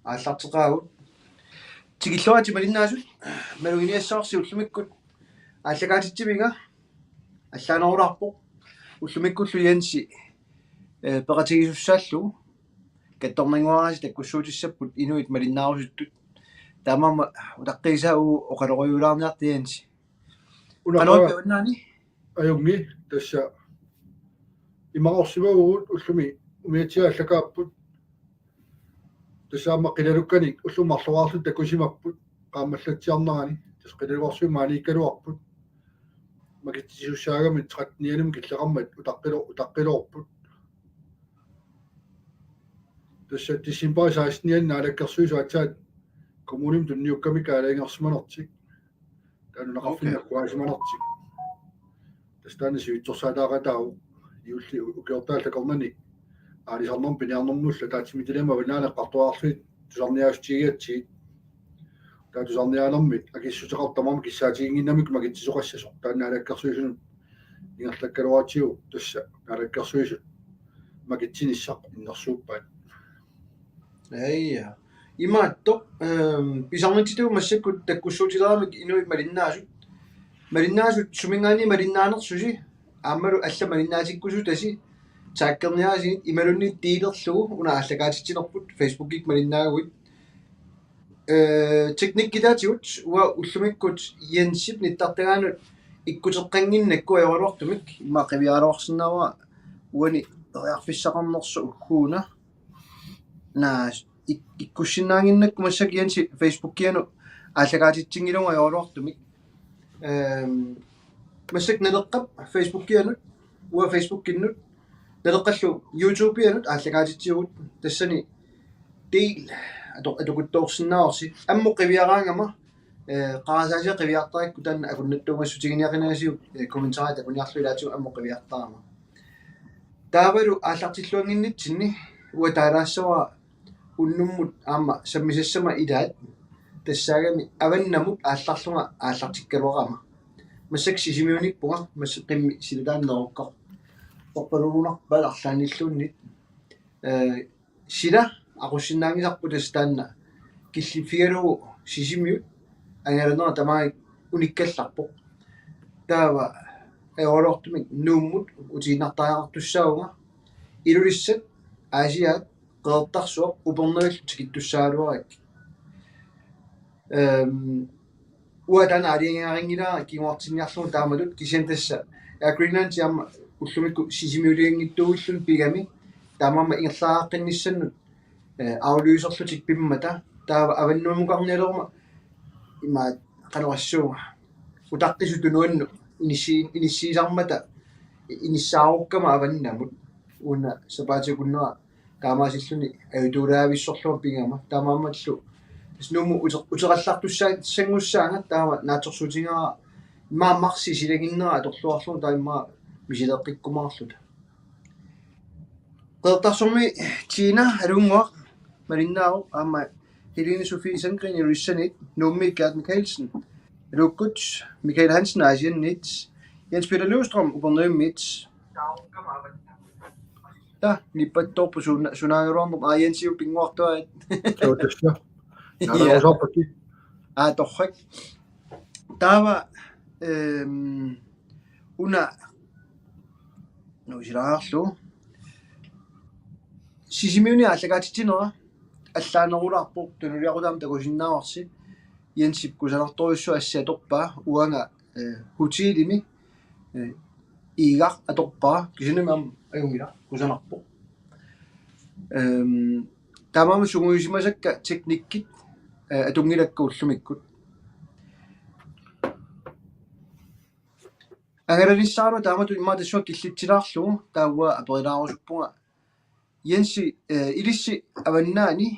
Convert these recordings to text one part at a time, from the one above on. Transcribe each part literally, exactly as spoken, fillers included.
Aallarteqaagut. Tikilluaritsi malinnaasut. Maluginiassavarsi ullumikkut aallakaatitsiviga. Allaanerulaarpoq. Ullumikkullu Jensi, eh, peqatigisussaalluni. Kattornannguarasi takkussuutissapput inuit malinnaarusuttut. Taamaammat utaqqiisaa uagut oqalorujuulaarniarta Jensi. Una qanoq qaa- peqannaani? Ajunngilaq, tassa imaqarsimavugut ullumi umiatsiat aallakaapput. Tassa aamma qilalukkanik ullumi marloriarlutik takusimapput qaammallatsiarnerani. Tassa qilalugarsuit maaniikkaluarput. Makitsisussaagami trettenianimi killeqarmat utaqqilo-, utaqqiloorput. Tassa december sekstenianni naalakkersuisut aatsaat kommunimi tunniukkamikku aalajangersimanertik. Taanna nunaqarfinni Okay. Akkuaasimanertik. Tassa taanna sivitsorsaataaqataavoq juulli u-, ukiortaaq akornanni aalisarnermut piniarnermullu ataatsimiititaliami avannaaneq eqqartuaarlugit tusarniaassutigigaatsigu. Taava tusarniaanermi akissuteqartoq tamarmi kissaatiginnginnamikku makitsisoqassasoq. Taanna naalakkersuisunut ingerlakkaluaratsigu tassa naalakkersuisut makitsinissaq innersuuppaat. Aja. Imaattoq, ehm, pisarnitsitut massakkut takkussuutileramik inuit malinnaasut. Malinnaasut suminngaanniit malinnaanersusi, aammalu allat malinnaatikkusutasi, taggerngiarassigit imaluunniit delerlugu una aallakaatitsinerput Facebookikkut malinnaaguit. Eh, teknikkitaatigut uanga ullumikkut Jensip nittartagaanut ikkuteqqannginnakku ajoraluartumik, immaqa qiviaraluarsinnaavara uani periarfissaqarnersoq ukkuuna. Naa, ik-, ikkussinnaannginnakku massakkut Jensi Facebookianut aallakaatitsinngilagut ajoraluartumik. Ehm, massakkut Naleqqap Facebookianut, uanga Facebookinnut, Naleqqallu YouTubeianut aallakaatitsivugut, tassani del atu-, atukuttoorsinnaavarsi. Ammut qiviaraangama, eh, qarasaasiaq qiviartarakku taanna akunnattuumassutiginiaqinagasiuk, eh, kommentarit takuniarlugit ilaatigut ammut qiviartarama. Taavalu aallartilluannginnitsinni uanga taalaassavara unnummut aamma sammisassama ilaat tassaagami avannamut aallarlunga aallartikkaluarama. Massakkut Sisimiuniippunga, massakkut qimmit sila taanna nerukkaq. Torpalugunarpaat arlaannilluunniit. Eh, sila aqussinnaanngisarput tassa taanna killiffigalugu Sisimiut angalanera tamaat unikkallarpoq. Taava ajoraluartumik Nuummut utiinnartariaqartussaavunga. Ilulissat, Aasiaat, Qeqertarsuaq, Upernavillu tikittussaagaluarakkit. Ehm, uanga taanna aalajangeerinngilara kinguartinniarlugu taamatut, kisianni tassa Air Greenland aamma ullumikkut Sisimiulianngitsuulluni pigami, taamaammat ingerlaaqqinnissanut, eh, aflyserlutik pimmata, taava avannamukarnialeruma imaat qanoq oqassuunga. Utaqqisut tunuannut inissi-, inissiisarmata inissaarukkama avannamut una sapaatip akunnera taamaasilluni ajutuulaavissorlunga pigama, taamaammallu tassa Nuummut ute-, uteqallaartussaassanngussaanga, taava naatsorsuutigaara immaqa marsip silaginnera atorluarlugu taava immaqa misileeqqikkumaarluta. Qeqertarsuarmi Tina Alunguaq malinnaavoq, aamma Helene Sofie Sandgreen Ilulissaniit, Nuummiit Gert Mikkelsen, Lukkut Michael Hansen Aasianniit, Jens Peter Løvstrøm Upernavimmiit. Taa, nippattoorput suna-, sunaagaluarneq, aa, Jensiup pinnguartuaat. Suu, tassa. Ja. Naalarusaarpakki. Aa, torrak. Taava, ehm, una, nuisilaarlu. Sisimiuni aallakaatitsinera allaanerulaarpoq, tunuliaqutaamik takusinnaavarsi. Jensip kusanartorujussuaq assi atorpaa, uanga, eh, hotelimi, eh, Iigaq atorpara, kisianni aamma ajunngilaq, kusanarpoq. Ehm, taamaammat sungiusimasakka teknikkit, eh, atunngilakka ullumikkut. Angalanissaraluaq taamatut immaqa tassunga killitsilaarlugu, taava aperilaarusuppunga. Jensi, eh, ilissi avannaani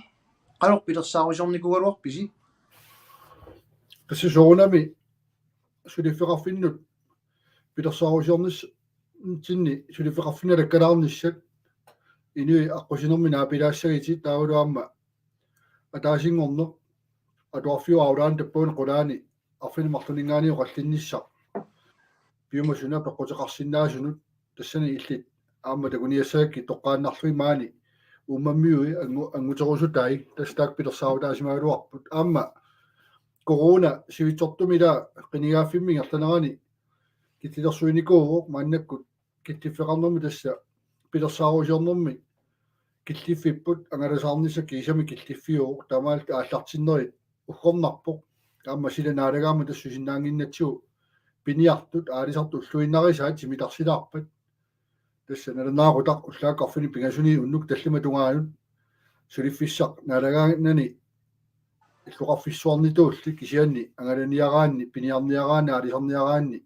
qanoq pilersaarusiornikuugaluarpisi? Tassa soorunami suliffeqarfinnut pilersaarusiornitsinni suliffeqarfinnut alakkalaarnissat, inuit aqqusinermi naapilaassagitit, taavalu aamma ataasinngorneq, atuarfiup aulaani tappavani qulaani arfineq-marlunninngaanniit oqallinnissaq, piumasuna peqquteqarsinnaasunut, tassani illit aamma takuniassagakkit toqqaannarlugit maani uummammiui angu-, anguterusutai, tassa taakku pilersaarutaasimagaluarput. Aamma corona sivitsortumik ila qinigaaffimmi ingerlanerani killilersuinikuuvoq, maannakkut killiffeqarnermi tassa pilersaarusiornermi killiffipput, angalasaarnissaq kiisami killiffiuvoq, taamaalillutik aallartinnerit uggornarpoq. Aamma sila naalagaammat tassa susinnaannginnatsigu piniartut aalisartut ulluinnarisaat timitarsilaarpat. Tassa nalunaaqutaq ullaakkut arfineq-pingasuni unnukkut tallimat tungaanut suliffissaq naalagaanani illoqarfissuarnituulli, kisianni angalaniaraanni, piniarniaraanni, aalisarniaraanni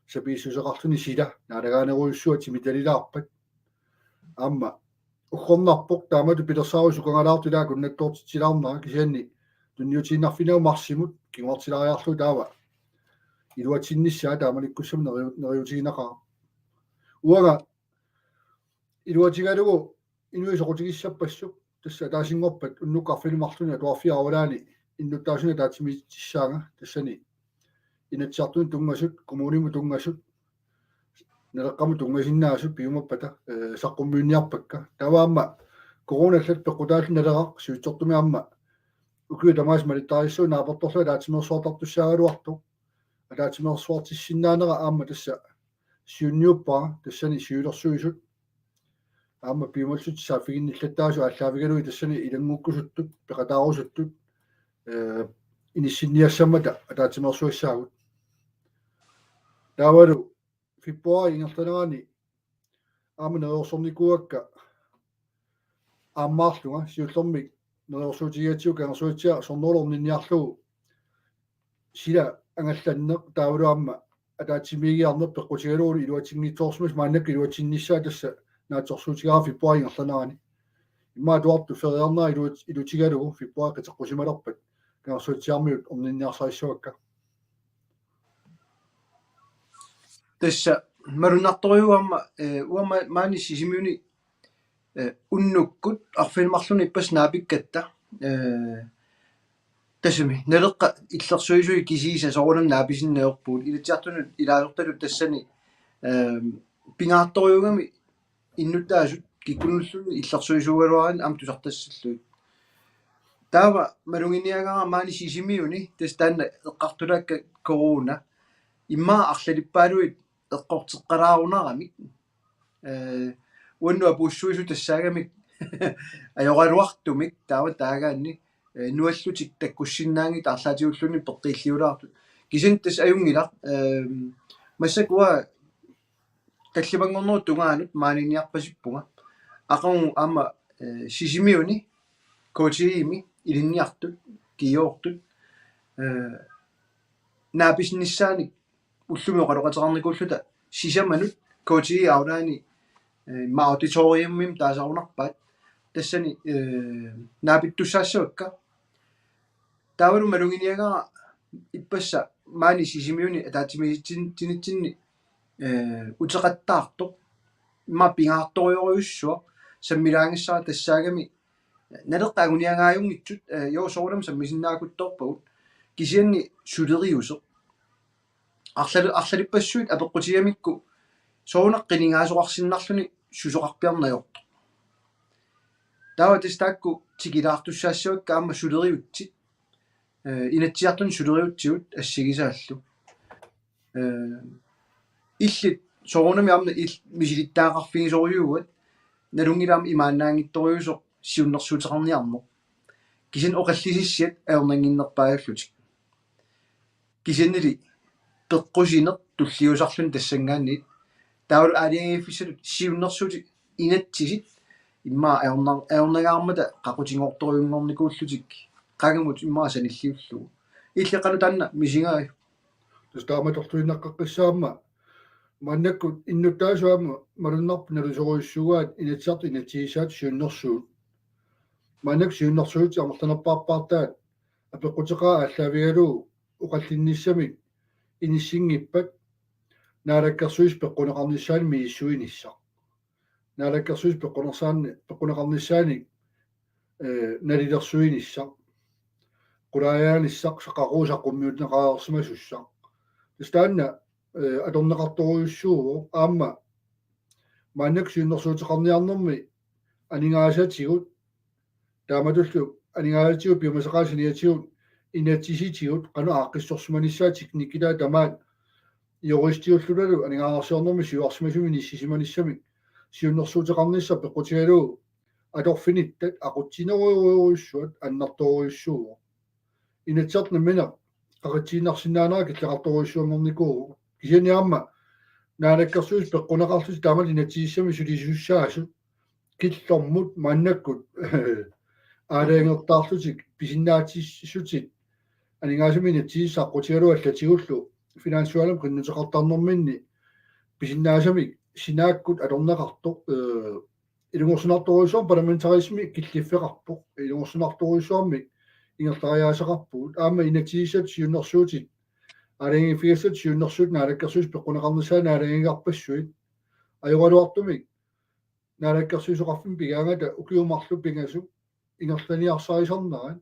sapiissuseqarluni sila naalagaanerujussuaq timitalilaarpat. Aamma uggornarpoq, taamatut pilersaarusukkangalaartut ila akunnattoortitsilaarnera, kisianni tunniutiinnarfinnagu marsimut kinguartilaariarlugu taava iluatsinnissaa taamanikkussamut neriu-, neriuutiginaqaaq. Uanga iluatigalugu inuit soqutigissappassuk, tassa ataasinngorpat unnukkut arfineq-marlunut atuarfiup aalaani innuttaasunik ataatsimiitissaanga, tassani Inatsisartunut tunngasut, kommunimut tunngasut, Naleqqamut tunngasinnaasut piumappata, eh, saqqummiunniarpakka. Taava aamma corona allatut peqqutaalluni Naleraq sivitsortumik aamma ukiut tamaasa malittarisassat naapertorlugu ataatsimeersuartartussaagaluartoq. Ataatsimeersuartissinnaanera aamma tassa siunniuppara, tassani siulersuisut aamma piumallutik saaffiginnillattaasut aallaavigalugit tassani ilanngukkusuttut, peqataarusuttut, eh, inissinniassammata ataatsimeersugassaagut. Taavalu februaarip ingerlanerani aamma neriorsornikuuakka aammaarlunga, siullermik neriorsuutigigatsigu Kangersuatsiaat Sornerup orninniarlugu sila angallanneq taavalu aamma ataatsimiigiarneq peqqutigalugu iluatsinngitsoorsimasut, maannakkut iluatsinnissaat tassa naatsorsuutigaara februaarip ingerlanerani. Immaqa atuartut feriarnerat iluat-, ilutigalugu februaari qiteqqusimalerpat Kangersuatsiaarmiut orninniarsarissavakka. Tassa malunnartorujuuvoq aamma, eh, uanga ma-, maani Sisimiuni, eh, unnukkut arfineq-marlunut ippassaq naapikkatta, eh, tassami Naleqqap illersuisui kisiisa soorunami naapisinnaajorpugut, Inatsisartunut ilaasortatut tassani, eh, pingaartorujuugami innuttaasut kikkunnulluunniit illersuisuugaluaraanni aamma tusartassallugit. Taava maluginiagara maani Sisimiuni, tassa taanna eqqartulaakka corona, immaqa arlalippaaluit eqqorteqqalaarunaramik, eh, uannut apuussuisut tassaagamik ajoraluartumik, taava taagaanni, eh, nuallutik takkussinnaanngitsut arlaatigut ulluni peqqiilliulaartut. Kisianni tassa ajunngilaq, eh, massakkut uanga tallimanngornerup tungaanut maaniinniarpasippunga. Aqagu aamma, eh, Sisimiuni, K T I-mi ilinniartut, GU-rtut, eh, naapissinnissaanik ullumi oqaloqateqarnikuulluta sisamanut K T I-p aulaani, eh, immaqa auditoriumimi taasarunarpaat. Tassani, eh, naapittussaassavakka. Taavalu maluginiagara ippassaq maani Sisimiuni ataatsimiititsin-, -tinitsinni, eh, uteqattaartoq. Immaqa pingaartorujorujussuaq sammilaagissaaq tassaagami Naleqqap anguniagaajunngitsut, eh, jo soorunami sammisinnaakuttoorpagut. Kisianni suleriuseq. Arlali-, arlalippassuit apeqqutigamikku soorunami qinigaasoqarsinnarluni susoqarpiarneq ajortoq. Taava tassa taakku tikilaartussaassavakka aamma suleriutsit, eh, Inatsisartuni suleriutsigut assigisaallu. Eh, illit soorunami aamma il-, misilittagaqarfigisorujuuat, nalunngilaq aamma imaannaanngitsorujuusoq siunnersuuteqarniarneq. Kisianni oqallisissiat ajornannginnerpaajallutik. Kisiannili peqqusineq tulliusarluni tassanngaanniit. Taavalu aalajangiiffissatut siunnersuutit inatsisit immaqa ajorna-, ajornangaarmata qaqutigoorujoorunngornikuullutik qangamut immaqa sanilliullugu. Illit qanoq taanna misigaajuk? Tassa taamatorluinnaqqissaaq aamma. Maannakkut innuttaasut aamma malunnarpoq nalusorujussuugaat Inatsisartut inatsisissaattut siunnersuut. Maannakkut siunnersuutit amerlanerpaarpaartaat apeqquteqaat aallaavigalugu oqallinnissamik inissinngippat Naalakkersuisut peqquneqarnissaannik misissuinissaq. Naalakkersuisut peqqunersaanni-, peqquneqarnissaannik, eh, nalilersuinissaq. Qulaajanissaq, saqqaquu saqqummiunneqareersimasussaq. Tassa taanna, eh, atorneqartorujussuuvoq, aamma maannakkut siunnersuuteqarniarnermi aningaasatigut, taamatullu aningaasatigut piumasaqaat saniatigut inatsisitigut qanoq aaqqissorsimanissaat teknikkitaa tamaat juristiullutalu aningaasarsiornermi siuarsimasumi inissisimanissamik siunnersuuteqarnissaq peqqutigalugu atorfinittat aqutsinerujorujussuat annertoorujussuuvoq. Inatsisartut nammineq qaqitsiinnarsinnaanera killeqartorujussuanngornikuuvoq. Kisianni aamma naalakkersuisut peqquneqarlutik taamatut inatsisissami sulisussaasut killormut maannakkut aalajangertaarlutik pisinnaatissutsit aningaasaminit inatsisissaq aqqutigalugu allatigullu finanssualami qinnuteqartarnerminni pisinnaasamik sinaakkut atorneqartoq, eh, ilungersunartorujussuarmik parlamentarismi killiffeqarpoq, ilungersunartorujussuarmik ingerlariaaseqarpugut, aamma inatsisissatut siunnersuutit, aalajangiiffigisassatut siunnersuutit naalakkersuisut peqquneqarnissaat naalagiinnarpassuit, ajoraluartumik naalakkersuisoqarfimmut pigaangata ukiut marluk pingasut ingerlaniarsarisarnerat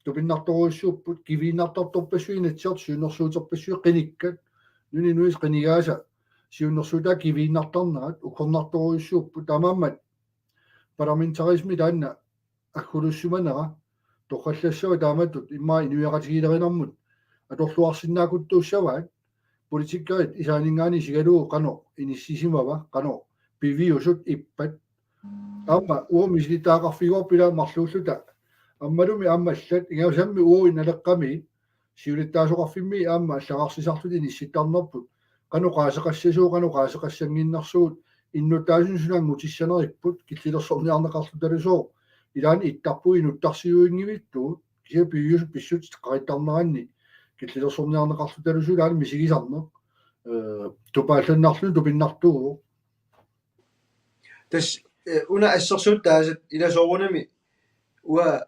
tupinnartorujussuupput, kiviinnartartorpassuit Inatsisartut siunnersuuterpassuit qinikkat, nunap inuisa qinigaasa siunnersuutaa kiviinnartarnerat uggornartorujussuupput, taamaammat parlamentarismi taanna aggulussimanera torrallassava taamatut immaqa inuiaqatigiilerinermut atorluarsinnaakkuttuussavaat, politikerit isaaninngaanniit isigalugu qanoq inissisimava, qanoq piviusut ippat. Aamma uagut misilittagaqarfigaarput ilaa marluulluta. Aammalumi aamma allat ingasammi uagut Naleqqami siulittaasoqarfimmi aamma allagarsisarluta inissittarnerput. Qanoq oqaaseqassasugut, qanoq oqaaseqassannginnersugut, innuttaasunut suna angutissaneripput, killilersorniarneqarlutalusooq. Ilaanni ittarpugut inuttarsiuinngivittugut, kisianni piviusut pissutsit qaqittarneranni killilersorniarneqarlutalusooq ilaanni misigisarneq. Eh, tupaallannarluni tupinnartuuvoq. Tassa, eh, una assersuuttaasat ila soorunami uanga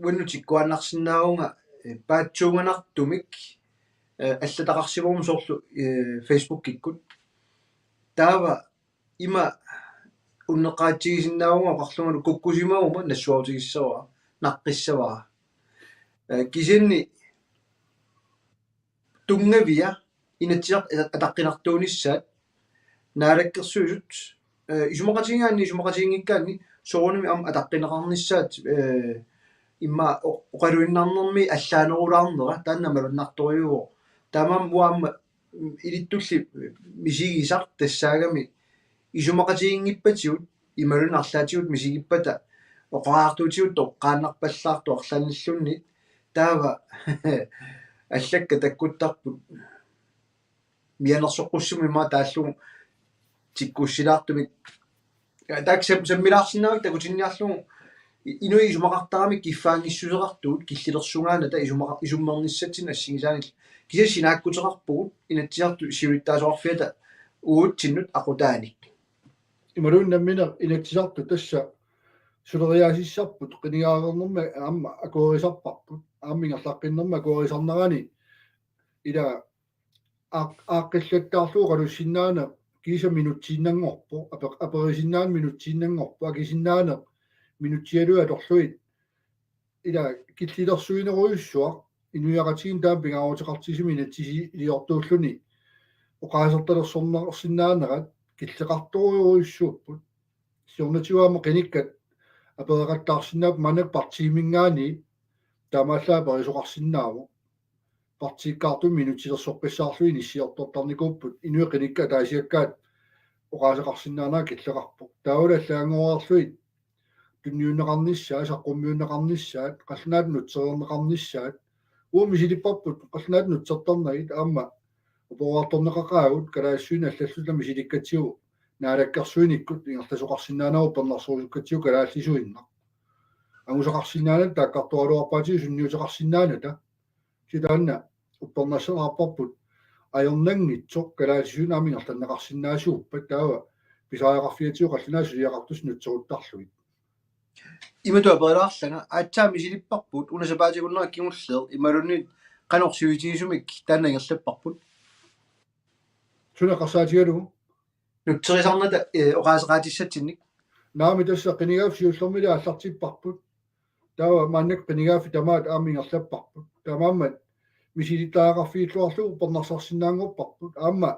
uannut tikkuaannarsinnaavunga, eh, paatsuunganartumik, eh, allataqarsimaguma soorlu, eh, Facebookikkut. Taava ima unneqqaritsigisinnaavunga oqarlungalu kukkusimaguma nassuarutigissavara, naqqissavara. Eh, kisianni tunngavia Inatsisartut ataqqinartuunissaat, naalakkersuisut, eh, isumaqatigigaanni, isumaqatiginngikkaanni soorunami aamma ataqqineqarnissaat, eh, immaqa o-, oqaluinnarnermi allaanerulaarnera taanna malunnartorujuuvoq. Taamaammat uanga aamma, mm, ilittulli misigisaq tassaagami isumaqatiginngippatigut imaluunniit arlaatigut misigippata oqariartuutigut toqqaannarpallaartoq arlaannilluunniit, taava allakkat takkuttarput mianersoqqussimut immaqa taallugu tikkussilaartumik. Taakku sam-, sammilaarsinnaavakka takutinniarlugu i-, inuit isumaqartaramik kiffaanngissuseqartugut killilersugaanata isumaqa-, isummernissatsinnut assigisaanillu. Kisianni sinaakkuteqarpugut Inatsisartut siulittaasoqarfiata uatsinnut aqutaanik. Imaluunniit nammineq Inatsisartut tassa suleriaasissarput qinigaareernermi aamma akuerisarparput, aamma ingerlaqqinnermi akuerisarnerani ila aaq-, aaqqillattaarlugu oqalussinnaaneq kiisa minutsiinnanngorpoq, ape-, aperisinnaanera minutsiinnanngorpoq, akisinnaaneq minutsialui atorlugit, ila killilersuinerujussuaq inuiaqatigiinni taama pingaaruteqartigisumik inatsisiliortuulluni oqaasertalersorneqarsinnaanerat killeqartorujussuupput. Siornatigut aamma qinikkat apereqattaarsinnaapput maannakkut partiiminngaanniit taamaallaat aperisoqarsinnaavoq. Partiikkaartumik minutsilersoqqissaarlugit inissiortortarnikuupput, inuit qinikkat ataasiakkaat oqaaseqarsinnaanerat killeqarpoq. Taavalu allaganngoriarlugit tunniunneqarnissaat, saqqummiunneqarnissaat, qallunaatut nutsereerneqarnissaat. Uagut misilipparput qallunaatut nutsertarnagit, aamma uporeertorneqaqaagut kalaallisuinnaq allalluta misilikkatsigu naalakkersuinikkut ingerlasoqarsinnaanera uppernarsorusukkatsigu kalaallisuinnaq. Angusaqarsinnaanata taakkartoraluarpaatigut sunniuteqarsinnaanata. Kisianni taanna uppernassanerarparput ajornanngitsoq kalaallisuinnaq aamma ingerlanneqarsinnaasuuppat, taava pisariaqarfiatigut qallunaat suliaqartussat nutseruttarlugit. Imatut aperilaarlanga, aatsaat misilipparput una sapaatip akunnera kingulleq imaluunniit qanoq sivisuumik taanna ingerlapparput? Suna eqqarsaatigalugu? Nutserisarnata, eh, oqaaseqaatissatsinnik. Naamik, tassa qinigaaffik siullermili aallartipparput. Taava maannakkut qinigaaffik tamaat aamma ingerlapparput. Taamaammat misilittagaqarfigilluarlugu uppernarsarsinnaanngorparput. Aamma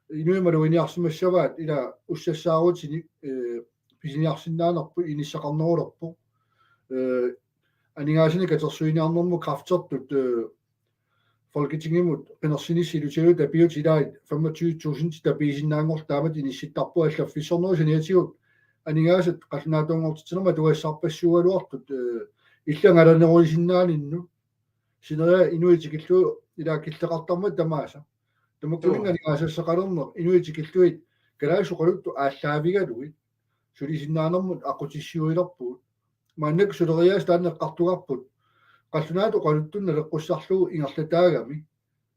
inuit maluginiarsimassavaat ila ussassaarutinik, eh, pisiniarsinnaanerput inissaqarnerulerpoq. Ee, aningaasanik katersuiniarnermut kræftertut, ee, Folketingimut qinersinissi ilutigalugu tapiut ilaat femogtyve tusind tapiisinnaanngorlutik taamatut inissittarpugut allaffissornerup saniatigut aningaasat qallunaatuunngortitsinermut atugassarpassuugaluartut, ee, illit angalaneruisinnaaninnut sineriak inuit tikillugit ilaa killeqartarmata tamaasa. Tamakkununnga Joo. aningaasassaqalerneq inuit tikillugit kalaallisut oqaluttut aallaavigalugit sulisinnaanermut aqqutissiuilerpugut. Maannakkut suleriaaseq taanna eqqartugarput. Qallunaatut oqaluttunut naleqqussarlugu ingerlataagami.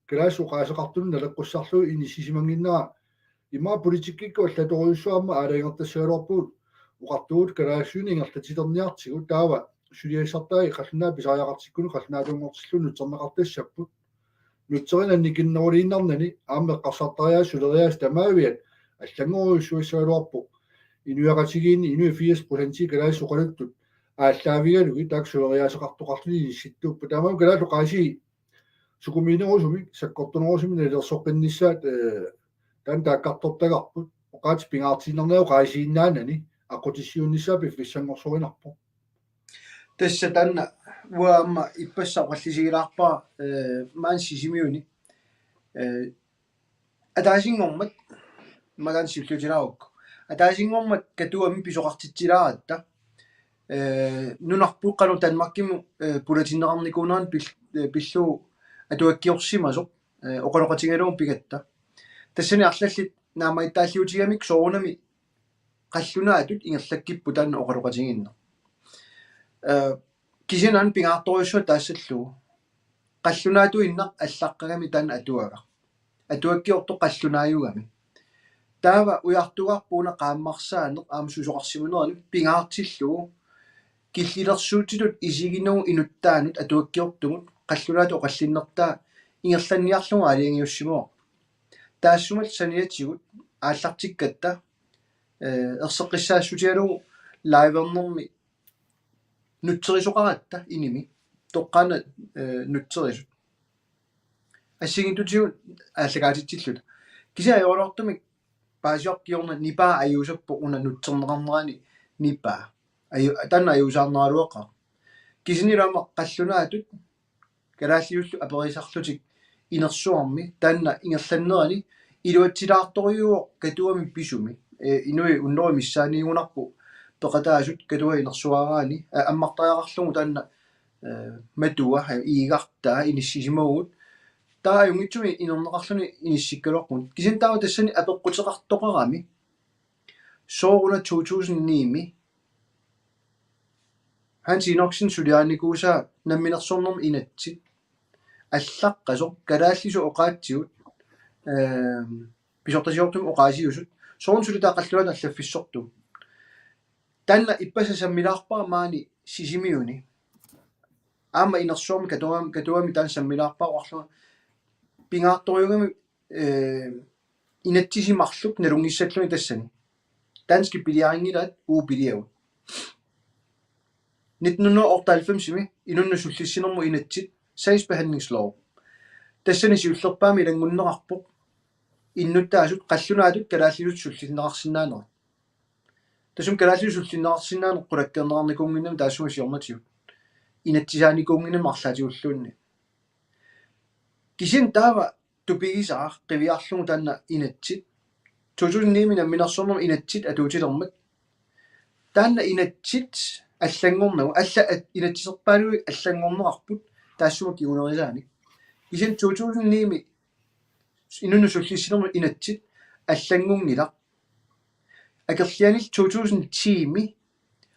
Kalaallisut oqaaseqartunut naleqqussarlugu inissisimannginnera. Immaqa politikkikkut allatorujussuarmik aalajangertassagaluarpugut oqartugut kalaallisuinnaq ingerlatilerniartigu taava suliassartai qallunaat pisariaqartikkunut qallunaatuunngortillugu nutserneqartassapput. Nutserineq annikinneruliinnarnani aamma eqqarsartariaqarpoq suleriaaseq tamaaviat allanngorujussuussagaluarpoq. Inuiaqatigiinni inuit firs procenti kalaallisut oqaluttut aallaavigalugit taakku suleriaaseqartoqarluni inissittuupput. Taamaammat kalaallit oqaasii sukumiinerusumik, sakkortunerusumik nalilersoqqinnissaat, ee, taanna taakkartortagarput. Oqaatsit pingaartiinnarnagit oqaasiinnaanani aqqutissiuunnissaa piffissanngorsorinerpoq. Tassa taanna uanga aamma ippassaq oqallisigilaarpara, ee, maani Sisimiuni. Ee, ataasinngormat, maani siulliutilaarukku. Ataasinngormat Katuami pisoqartitsilaaratta. Ee, nunarput qanoq Danmarkimut, ee, pulatinneqarnikuunerani pil-, ee, pillugu atuakkiorsimasoq, ee, oqaloqatigalugu pigatta. Tassani arlallit naammagittaalliutigamikku soorunami qallunaatut ingerlakkipput taanna oqaloqatigiinneq. Ee, kisianni pingaartorujussuaq taassallugu. Qallunaatuinnaq allaqqagami taanna atuagaq. Atuakkiortoq qallunaajugami. Taava ujartugaarput una qaammarsaaneq aamma susoqarsimanerani pingaartillugu killilersuutitut isiginerup inuttaanut atuakkiortumut qallunaatut oqallinnertaa ingerlanniarlugu aalajangiussimavoq. Taassumalu saniatigut aallartikkatta, ee, erseqqissaassutigalugu livernermi nutserisoqaratta inimi. Toqqaannaq, ee, nutserisut. Assigiinngitsutigut aallakaatitsilluta. Kisianni ajoraluartumik paasivarput kingorna nipaa ajuusappoq una nutserneqarnerani nipaa. Aju-, taanna ajuusaarneraluaqaaq. Kisianni aamma qallunaatut kalaallisullu aperisarlutik inersuarmi taanna ingerlannerani iluatsilaartorujuuvoq Katuami pisumi. Ee, inuit hunnorujut missaaniigunarput peqataasut Katuap inersuaraani, ee, ammartariaqarlugu taanna, ee, matua, ee, iigartaa inissisimavugut. Taava ajunngitsumik inerneqarluni inissikkaluarpugut. Kisianni taava tassani apeqquteqartoqarami. Sooruna to tusind ni-mi Hans Enoksen suliarinikuusaa namminersornermi inatsit allaqqasoq kalaallisut oqaatsigut, ee, pisortasiortumik oqaasiusut, soorlu suli taava qallunaatut allaffissortugut. Taanna ippassaq sammilaarpara maani Sisimiuni. Aamma inersuarmi Katuami, Katuami taanna sammilaarpara oqarlunga pingaartorujuugami, ee, inatsisit marluk nalunngissalluni tassani. Danskit piliarinngilaat uagut piliagut. Nitten hundrede og otteoghalvfems-imi inunnut sullissinermut inatsit sagsbehandlingslov. Tassani siullerpaamik ilanngunneqarpoq innuttaasut qallunaatut kalaallisut sullinneqarsinnaanerat. Tassami kalaallisut sullinneqarsinnaaneq qulakkeerneqarnikuunnginnami taassuma siornatigut. Inatsisaanikuunnginnami arlaatigulluunniit. Kisianni taava tupigisara qiviarlugu taanna inatsit. To tusind ni-mi namminersornermi inatsit atuutilermat. Taanna inatsit allanngornagu, alla at-, inatsiserpaaluit allanngorneqarput taassuma kingunerisaanik. Kisianni to tusind ni-mi inunnut sullissinermut inatsit allanngunngilaq. Akerlianilli to tusind ti-mi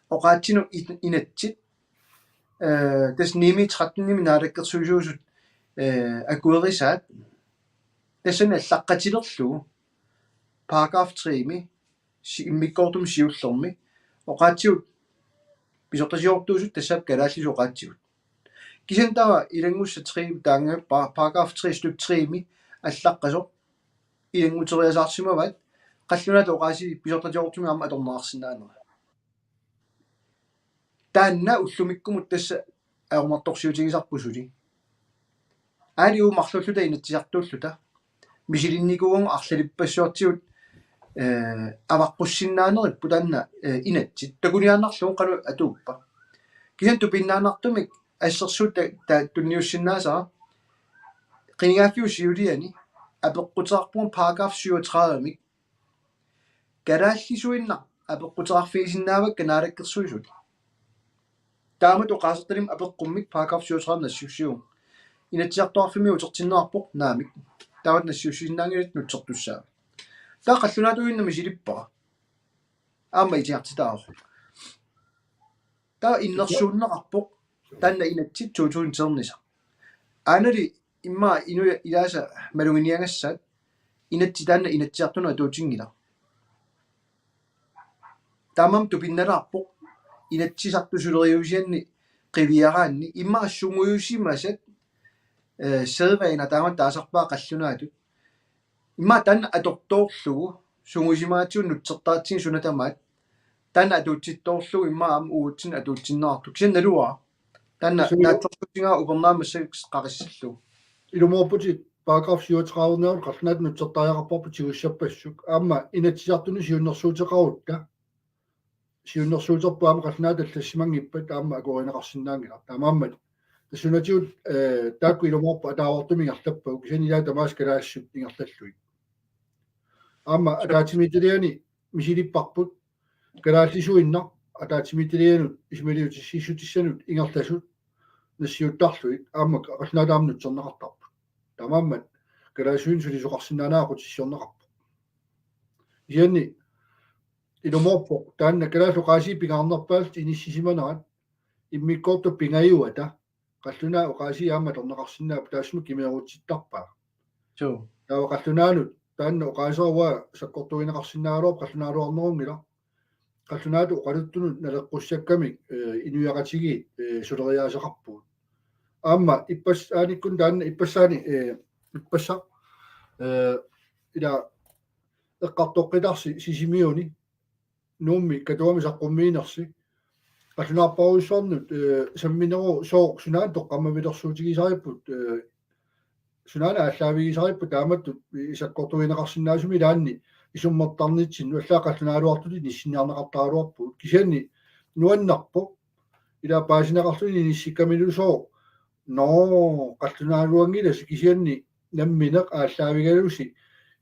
oqaatsinut in-, inatsit, ee, tassa ni-mi tretten-imi naalakkersuisuusut, ee, akuerisaat. Tassani allaqqatilerlugu paragraf tre-mi si-, immikkoortumi siullermi oqaatsigut pisortasiortuusut tassaapput kalaallisut oqaatsigut. Kisianni taava ilanngussaq tre taanna pa-, paragraf tre stykke tre-mi allaqqasoq ilannguteriasaarsimavaat qallunaatut oqaasii pisortatigoortumik aamma atorneqarsinnaanera. Taanna ullumikkumut tassa ajornartorsiutigisarput suli. Aali uagut marluulluta inatsisartuulluta misilinnikuugatta arlalippassuartigut eh, avaqqussinnaaneripput taanna, eh, inatsit. Takuniaannarlugu qanoq atuuppa. Kisianni tupinnaannartumik assersuut ta-, ta-, tunniussinnaasara. Qinigaaffiup siuliani apeqquteqarpunga paragraf syvogtredive-mik. Kalaallisuinnaq apeqquteqarfigisinnaavakka naalakkersuisut. Taamatut oqaasertalimmik apeqqummik paragraf syvogtredive nassiussivugut. Inatsisartuarfimmi utertinneqarpoq naamik. Taava nassiussisinnaanngilatit nutsertussaavat. Taava qallunaatuinnaq misilippara. Aamma itigartitaavoq. Taava innersuunneqarpoq taanna inatsit to tusind-ernissaq. Aanali immaqa inuit ilaasa maluginiagassaat inatsit taanna Inatsisartunut atuutinngilaq. Taamaammat tupinnalaarpoq Inatsisartut suleriusianni qiviaraanni immaqa sungiusimasat, eh, sædvaner taama taasarpaat qallunaatut. Immaqa taanna atortoorlugu sungiusimagatsigu nutsertaratsigu suna tamaat. Taanna atuutsittoorlugu immaqa aamma uagutsinnut atuutsinneqartoq. Kisianni naluara. Taanna Suu. Naatsorsuutigaara upernaaq massakkut qaqissallugu. Ilumoorputit paragraf syvogtredive-nngooq qallunaatut nutsertariaqarparput tigussappassuit. Aamma Inatsisartuni siunnersuuteqarutta. Siunnersuuterput aamma qallunaatut allassimanngippat aamma akuerineqarsinnaanngilaq. Taamaammat. Tassunatigut, eh, taakku ilumoorput ataavartumik ingerlappagut. Kisianni ilaat tamaasa kalaallisut ingerlallugit. Aamma ataatsimiititaliani misilipparput kalaallisuinnaq ataatsimiititalianut isumaliutissiissutissanut ingerlasut nassiuttarlugit aamma qallunaatut aamma nutserneqartarput. Taamaammat kalaallisuinnaq sulisoqarsinnaanera aqutsissiorneqarpoq. Kisianni ilumoorpoq taanna kalaallit oqaasii pingaarnerpaallutik inissisimanerat immikkoortut pingajuata qallunaat oqaasii aamma atorneqarsinnaapput taassuma kimeerutsittarpaa. Suu. Taava qallunaanut taanna oqaaseruaa sakkortuineqarsinnaagaluarpoq qallunaaluarnerunngilaq. Qallunaatut oqaluttunut naleqqussakkamik, eh, inuiaqatigiit, eh, suleriaaseqarpugut. Aamma ippassaanikkut taanna ippassaani, eh, ippassaq, eh, ila eqqartoqqitarsi Sisimiuni Nuummi Katuami saqqummiinersi. Qallunaarparujussuarnut, eh, samminerup sooq sunaana toqqammavilersuutigisaripput, eh, sunaana aallaavigisaripput taamatut sakkortuineqarsinnaasumik ilaanni isummertarnitsinnut allaat qallunaaluartutut inissinniarneqartaraluarpugut. Kisianni nuannerpoq ila paasineqarluni inissikkamilu sooq. Nå, qallunaaluanngilasi kisianni nammineq aallaavigalusi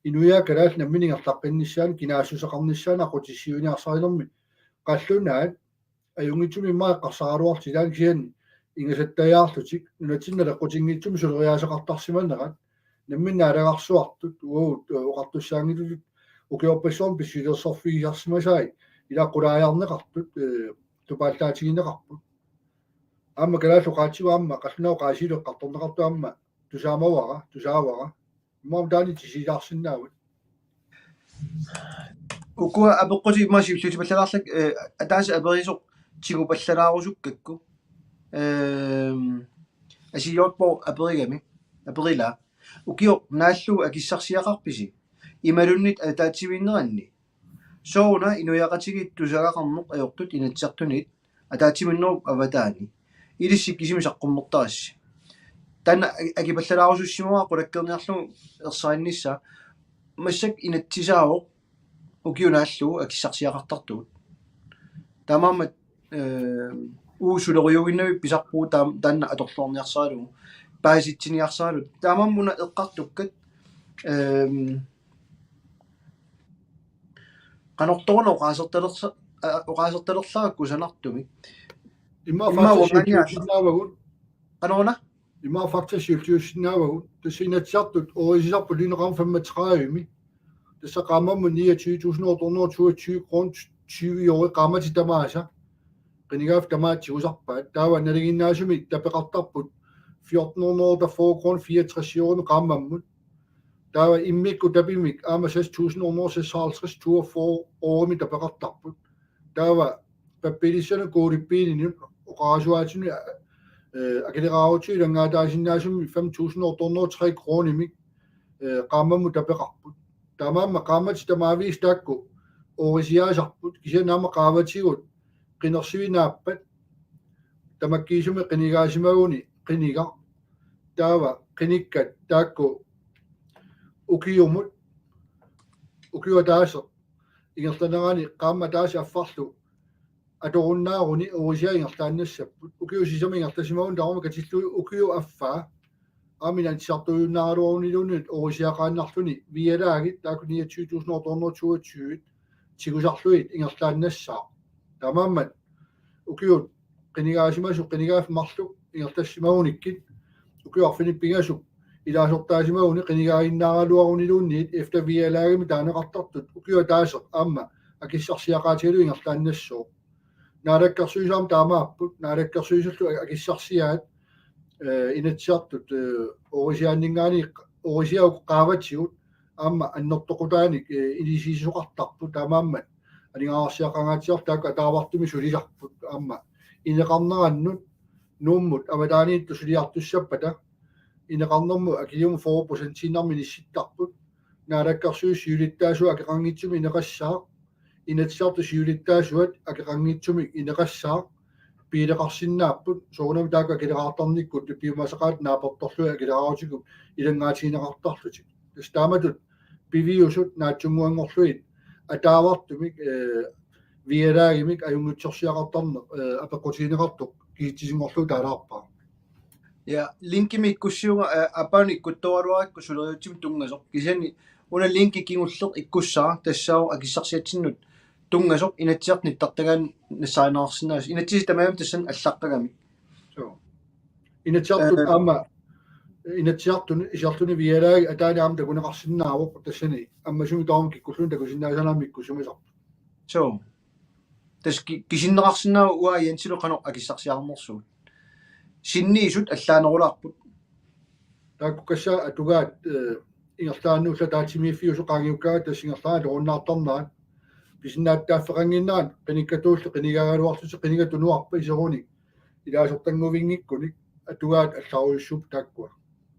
inuiaat kalaallit nammineq ingerlaqqinnissaannut kinaassuseqarnissaannut aqqutissiuiniarsarinermi qallunaat ajunngitsumik immaqa eqqarsaraluarlutik ilaanni kisianni ingasattajaarlutik nunatsinni naleqqutinngitsumik suleriaaseqartarsimanerat nammineq aalagarsuartut uagut, eh, oqartussaanngitsutut ukiorpassuarni pissusilersorfigisarsimasai ila qulaajarneqartut, eh, tupaallaatigineqarput. Aamma kalaallit oqaatsigut aamma qallunaat oqaasiillu eqqartorneqartut aamma tusaamavara, tusaavara. Immaqa taanna tisiilaarsinnaavat. Ukua apeqqutit immaqa siulliutipallalaarlak, eh, ataaseq aperisoq tigupallalaarusukkakku. Ehm, Asiorpo aperigami, aperilaa. Ukioq naallugu akissarsiaqarpisi? Imaluunniit ataatsimiinneranni? Sooruna inuiaqatigiit tusagaqarneq ajortut Inatsisartunit ataatsimiinnerup avataani. Ilissi kisimi saqqummertarassi. Taanna a-, akipallalaarusussimavara qulakkeerniarlugu ersarinnissaa. Massakkut inatsisaavoq ukiut naallugu akissarsiaqartartugut. Taamaammat, eh, uagut suleriuinnavik pisarpugut taam-, taanna atorluarniarsaralugu. Paasitsiniarsaralugu. Taamaammat una eqqartukkat, ehm, qanortoruna oqaasertalersa-, a-, oqaasertalerlara kusanartumik. Immaqa Immaqa fakta uangaanniarta. Siulliussinnaavagut. Qanoruna? Immaqa fakta siulliussinnaavagut. Tassa Inatsisartut orisisarput lineqarma femogtredive-mi. Tassa qaammammut niogtyve tusind otte hundrede og toogtyve kroner tyve øre qaammatit tamaasa. Qinigaaffik tamaat tigusarpaat. Taava nalinginnaasumik tapeqartarput fjorten hundrede og fyrre kroner fireogtres øremik qaammammut. Taava immikkut tapimik aamma seks tusind otte hundrede og seksoghalvtreds toogfyrre øremik tapeqartarput. Taava pappiilissanut kuulippiilinut oqarasuaatinut, eh, akileraarutsigit ilanngaataasinnaasumik fem tusind otte hundrede og tre kronimik, eh, qaammammut tapeqarput. Taamaammat qaammatit tamaviisa taakku orisiaasarput, kisianni aamma qaavatigut qinersineq naappat, tamakkiisumik qinigaasimaguni qinigaq. Taava qinikkat taakku ukiumut, ukioq ataaseq ingerlanerani qaammat ataaseq affarlu atorunnaaruni Orisai ingerlaannassapput. Ukiut sisamat ingerlasimaguni tamarmik katillugit ukiup affaa aamma inatsisartuunnaagaluaruniluunniit Orisiaqaannarluni V L A-git taakku niogtyve tusind otte hundrede toogtyve tigusarlugit ingerlaannassaaq. Taamaammat ukiut qinigaasimasut qinigaaffik marluk ingerlassimagunikkit ukiut arfineq-pingasut ilaasortaasimaguni qinigaaginnaaraluaruniluunniit efter V L A-gimi taaneqartartut ukiup ataaseq aamma akissarsiaqaatigalugu ingerlaannassooq. Naalakkersuisut aamma taamaapput, naalakkersuisullu akissarsiaat, eh, Inatsisartut, eh, Orisiaanninngaanniit, Orisiat uku qaavatigut aamma annertoqutaanik, eh, inisiisoqartarput, taamaammat aningaasarsiaqangaatsiarlu taakku ataavartumik sulisarput aamma ineqarnerannut Nuummut avataaniittut suliartussappata ineqarnermut akiliumut fyrre procentiinnarmik inissittarput. Naalakkersuisut siulittaasuat akeqanngitsumik ineqassaaq. Inatsisartut siulittaasuat akeqanngitsumik ineqassaaq. Piileqarsinnaapput soorunami taakku akileraartarnikkut piumasaqaat naapertorlugit akileraarutikkut ilanngaatigineqartarlutik. Tassa taamatut piviusut naatsunnguanngorlugit ataavartumik, eh, V L A-gimik ajunngitsorsiaqartarneq, eh, apeqqutigineqartoq kisitsisinngorlugu taalaarpara. Ja, linkimik ikkussiunga, eh, aappaanut ikkuttoraluarakku suleriaatsimi tunngasoq. Kisianni una linki kingulleq ikkussara tassaavoq akissarsiatsinnut tunngasoq Inatsisartut nittartagaanni nassaarineqarsinnaasoq. Inatsisit tamarmik tassani allaqqagamik. Suu. Inatsisartut, eh, aamma Inatsisartuni isiarluni V L A-git ataani aamma takuneqarsinnaavoq tassani ammasumik taama kikkulluunniit takusinnaasarami ikkussimasarput. Suu. Tassa ki-, kisinneqarsinnaavoq uanga Jensilu qanoq akissarsiarinersugut. Sinniisut allaanerulaarput. Taakkukkassaat atugaat, eh, ingerlaannaq ulloq ataatsimiiffiusoq qaangiukkaangat tassa ingerlaannaq atorunnaartarnerat. Pisinnaatitaaffeqannginnerat qinikkatuullu qinigaagaluarlutik qinigat tunuarpata iserunik ilaasortannguvinngikkunik atugaat allarujussuupput taakkua.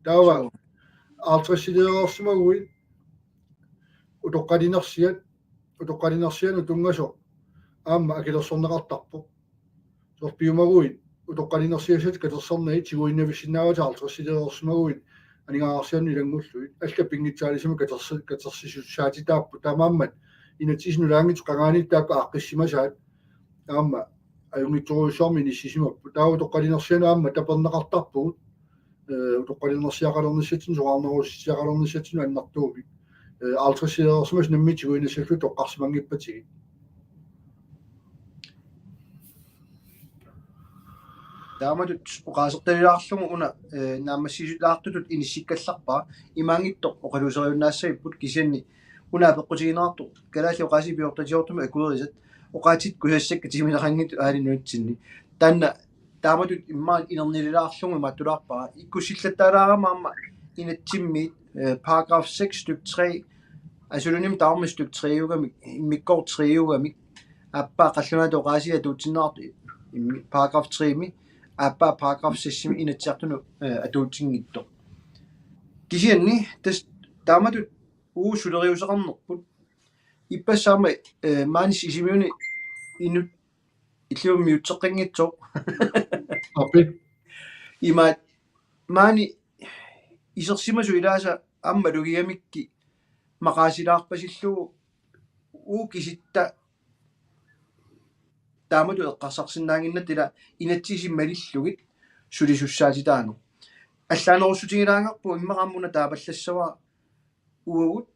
Taava, suu, halvtredsileereersimaguit utoqqalinersiat, utoqqalinersianut tunngasoq aamma akilersorneqartarpoq. Soorlu piumaguit utoqqalinersiassat katersornagit tiguinnavissinnaavatit halvtredsileereersimaguit aningaasarsiannut ilanngullugit. Allat pinngitsaaliissamik katersi-, katersisussaatitaapput, taamaammat inatsisit nulaanngitsut qangaaniittut taakku aaqqissimasaat aamma ajunngitsorujussuarmik inissisimapput. Taava utoqqalinersianut aamma taperneqartarpugut, eh, utoqqalinersiaqalernissatsinnut, soraarnerussiaqalernissatsinnut annertuumik. Eh, halvtredsileereersimasut nammineq tiguinnassallugit toqqarsimanngippatsigit. Taamatut oqaasertalilaarlugu una, eh, naammassiissutilaartutut inissikkallarpara, imaanngitsoq oqaluuseriunnaassagipput, kisianni una apeqqutigineqartoq kalaallit oqaasii piortatigoortumik akuerisat oqaatsit kusassakka tiguneqanngitsut aali nunatsinni. Taanna taamatut immaqa inernililaarlugu imaattulaarpara. Ikkussillattaalaarama aamma inatsimmiit, eh, paragraf seks stykke tre, asuluunniit tamarmik stykke tre-ugamik, immikkoortoq tre-ugamik, aappaa qallunaatut oqaasii atuutsinneqartut immi-, paragraf tre-mi, aappaa paragraf seks-imi Inatsisartunut, eh, atuutsinngitsoq. Kisianni tassa taamatut uagut suleriuseqarnerput. Ippassaq aamma, eh, maani Sisimiuni inut illuummi utseqqinngitsoq. Api. Imaat maani isersimasut ilaasa aamma malugigamikkit maqaasilaarpasillugu uagut kisitta taamatut eqqarsarsinnaannginnatta ila inatsisit malillugit sulisussaatitaaneq. Allaanerussutigilaarparput immaqa aamma una taapallassavara uagut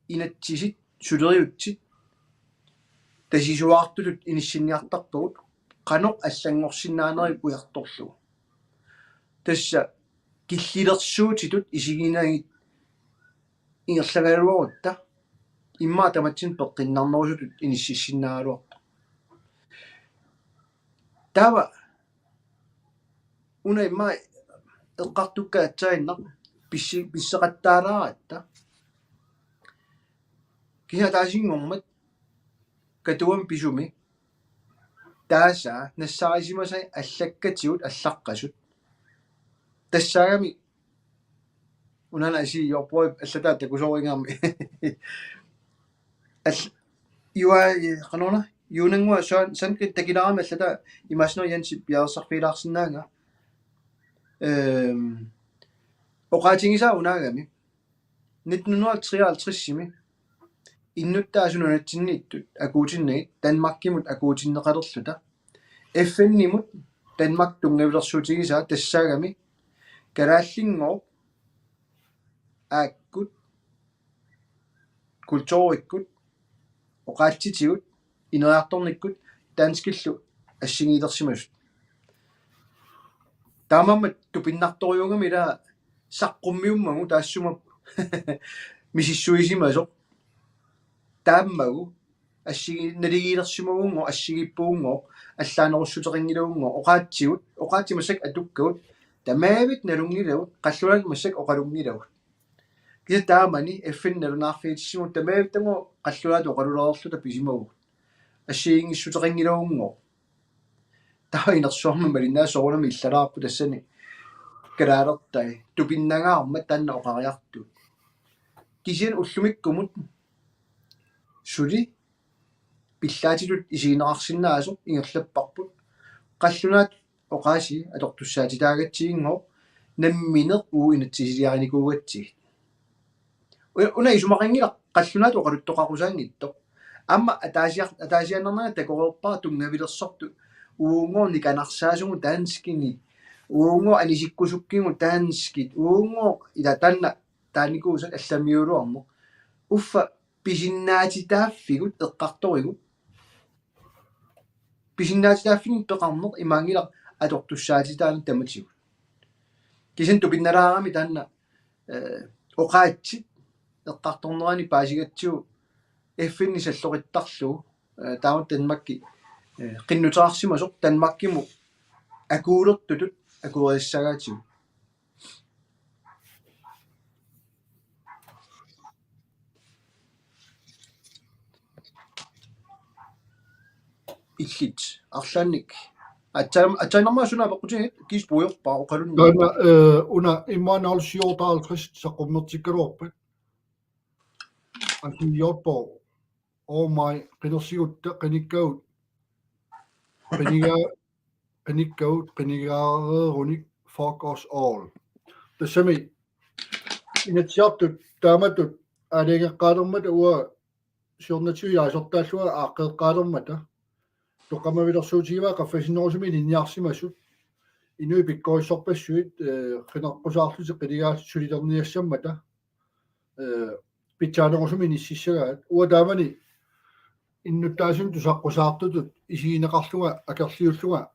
inatsisit suleriutsit tasisuaartutut inissinniartarpagut qanoq allanngorsinnaanerit ujartorlugu. Tassa killilersuutitut isiginagit ingerlagaluarutta immaqa tamatsinnut peqqinnarnerusutut inississinnaagaluartoq. Taava una immaqa eqqartukkat aatsaannguaq pissi-, pisseqattaalaaratta. Kisianni ataasinngormat Katuami pisumi taasaa nassaarisimasai allakkatigut allaqqasut. Tassaagami unaana asii jorpoi allataa takusoorigaami. Al-, iua, eh, qanoruna, Juunannguaq Søren, Sandgreen takilaarami allataa imaassinnaavoq Jensi piareersarfigilaarsinnaanngilaq. Ehm, oqaatigisaa unaagami. Nitten hundrede og treoghalvtreds-imi. innuttaasut nunatsinniittut akuutinnagit Danmarkimut akuutinneqalerluta. F N-imut Danmark tunngavilersuutigisaa tassaagami kalaallinngooq aakkut, kulturikkut, oqaatsitigut, ineriartornikkut danskillu assigiilersimasut. Taamaammat tupinnartorujuugami ila saqqummiummagu taassuma misissuisimasoq. Taamaammat assigi-, naligiilersimagunngooq, assigiippugunngooq, allaanerussuteqanngilagunngooq, oqaatsigut, oqaatsit massakkut atukkagut, tamaviat nalunngilagut, qallunaatut massakkut oqalunngilagut. Kisianni taamani F N nalunaarfigitissimaguni tamaviattagooq qallunaatut oqalulereerluta pisimavugut. Assigiinngissuteqanngilagunngooq. Taava inersuarmi malinnaavoq soorunami illalaarpoq tassani kalaalertai. Tupinnangaarmat taanna oqariartuut. Kisianni ullumikkumut suli pillaatitut isigineqarsinnaasoq ingerlapparput. Qallunaat oqaasii atortussaatitaagatsigigooq nammineq uagut inatsisiliarinikuugatsigit. U-, una isumaqanngilaq qallunaatut oqaluttoqarusaanngitsoq. Aamma ataasiar-, ataasiaannarnanga takoreerpara tunngavilersortut. Uunngooq nikanarsaasugut danskini. Uunngooq anisikkusukkigut danskit. Uunngooq ila taanna taanikuusat allamiuluarneq. Uffa pisinnaatitaaffigut eqqartorigut. Pisinnaatitaaffinnut peqarneq imaanngilaq atortussaatitaaneq tamatigut. Kisianni tupinnalaarami taanna, eh, oqaatsit eqqartornerani paasigatsigu F N-i salloqittarlugu, eh, taama Danmarki, eh, qinnuteqarsimasoq Danmarkimut akuulertutut akueriassagaatigut. Illit arlaannik. Aatsaam-, aatsaannarmut suna apeqqutigit, kiis puigorpara oqalunni. Taanna, eh, una immaqa nul syvoghalvtreds saqqummertikkaluarpat. Ansiorpo. Oh my, qinersigutta, qinikkagut. Qiniga-, qinikkagut, qinigaareerunik, fuck us all. Tassami, Inatsisartut, taamatut, aalajangeqqaalermata uanga siornatigut ilaasortaallunga aaqqeeqqaalermata. Toqqammavilersuutigivaa qaffasinnerusumik ilinniarsimasut. Inuit pikkorissorpassuit, eh, qinaqqusaarlutik qinigaallutik sulilerniassammata. Eh, pitsaanerusumik inississagaat. Uanga taamani innuttaasunut tusaqqusaartutut isigineqarlunga akerliullunga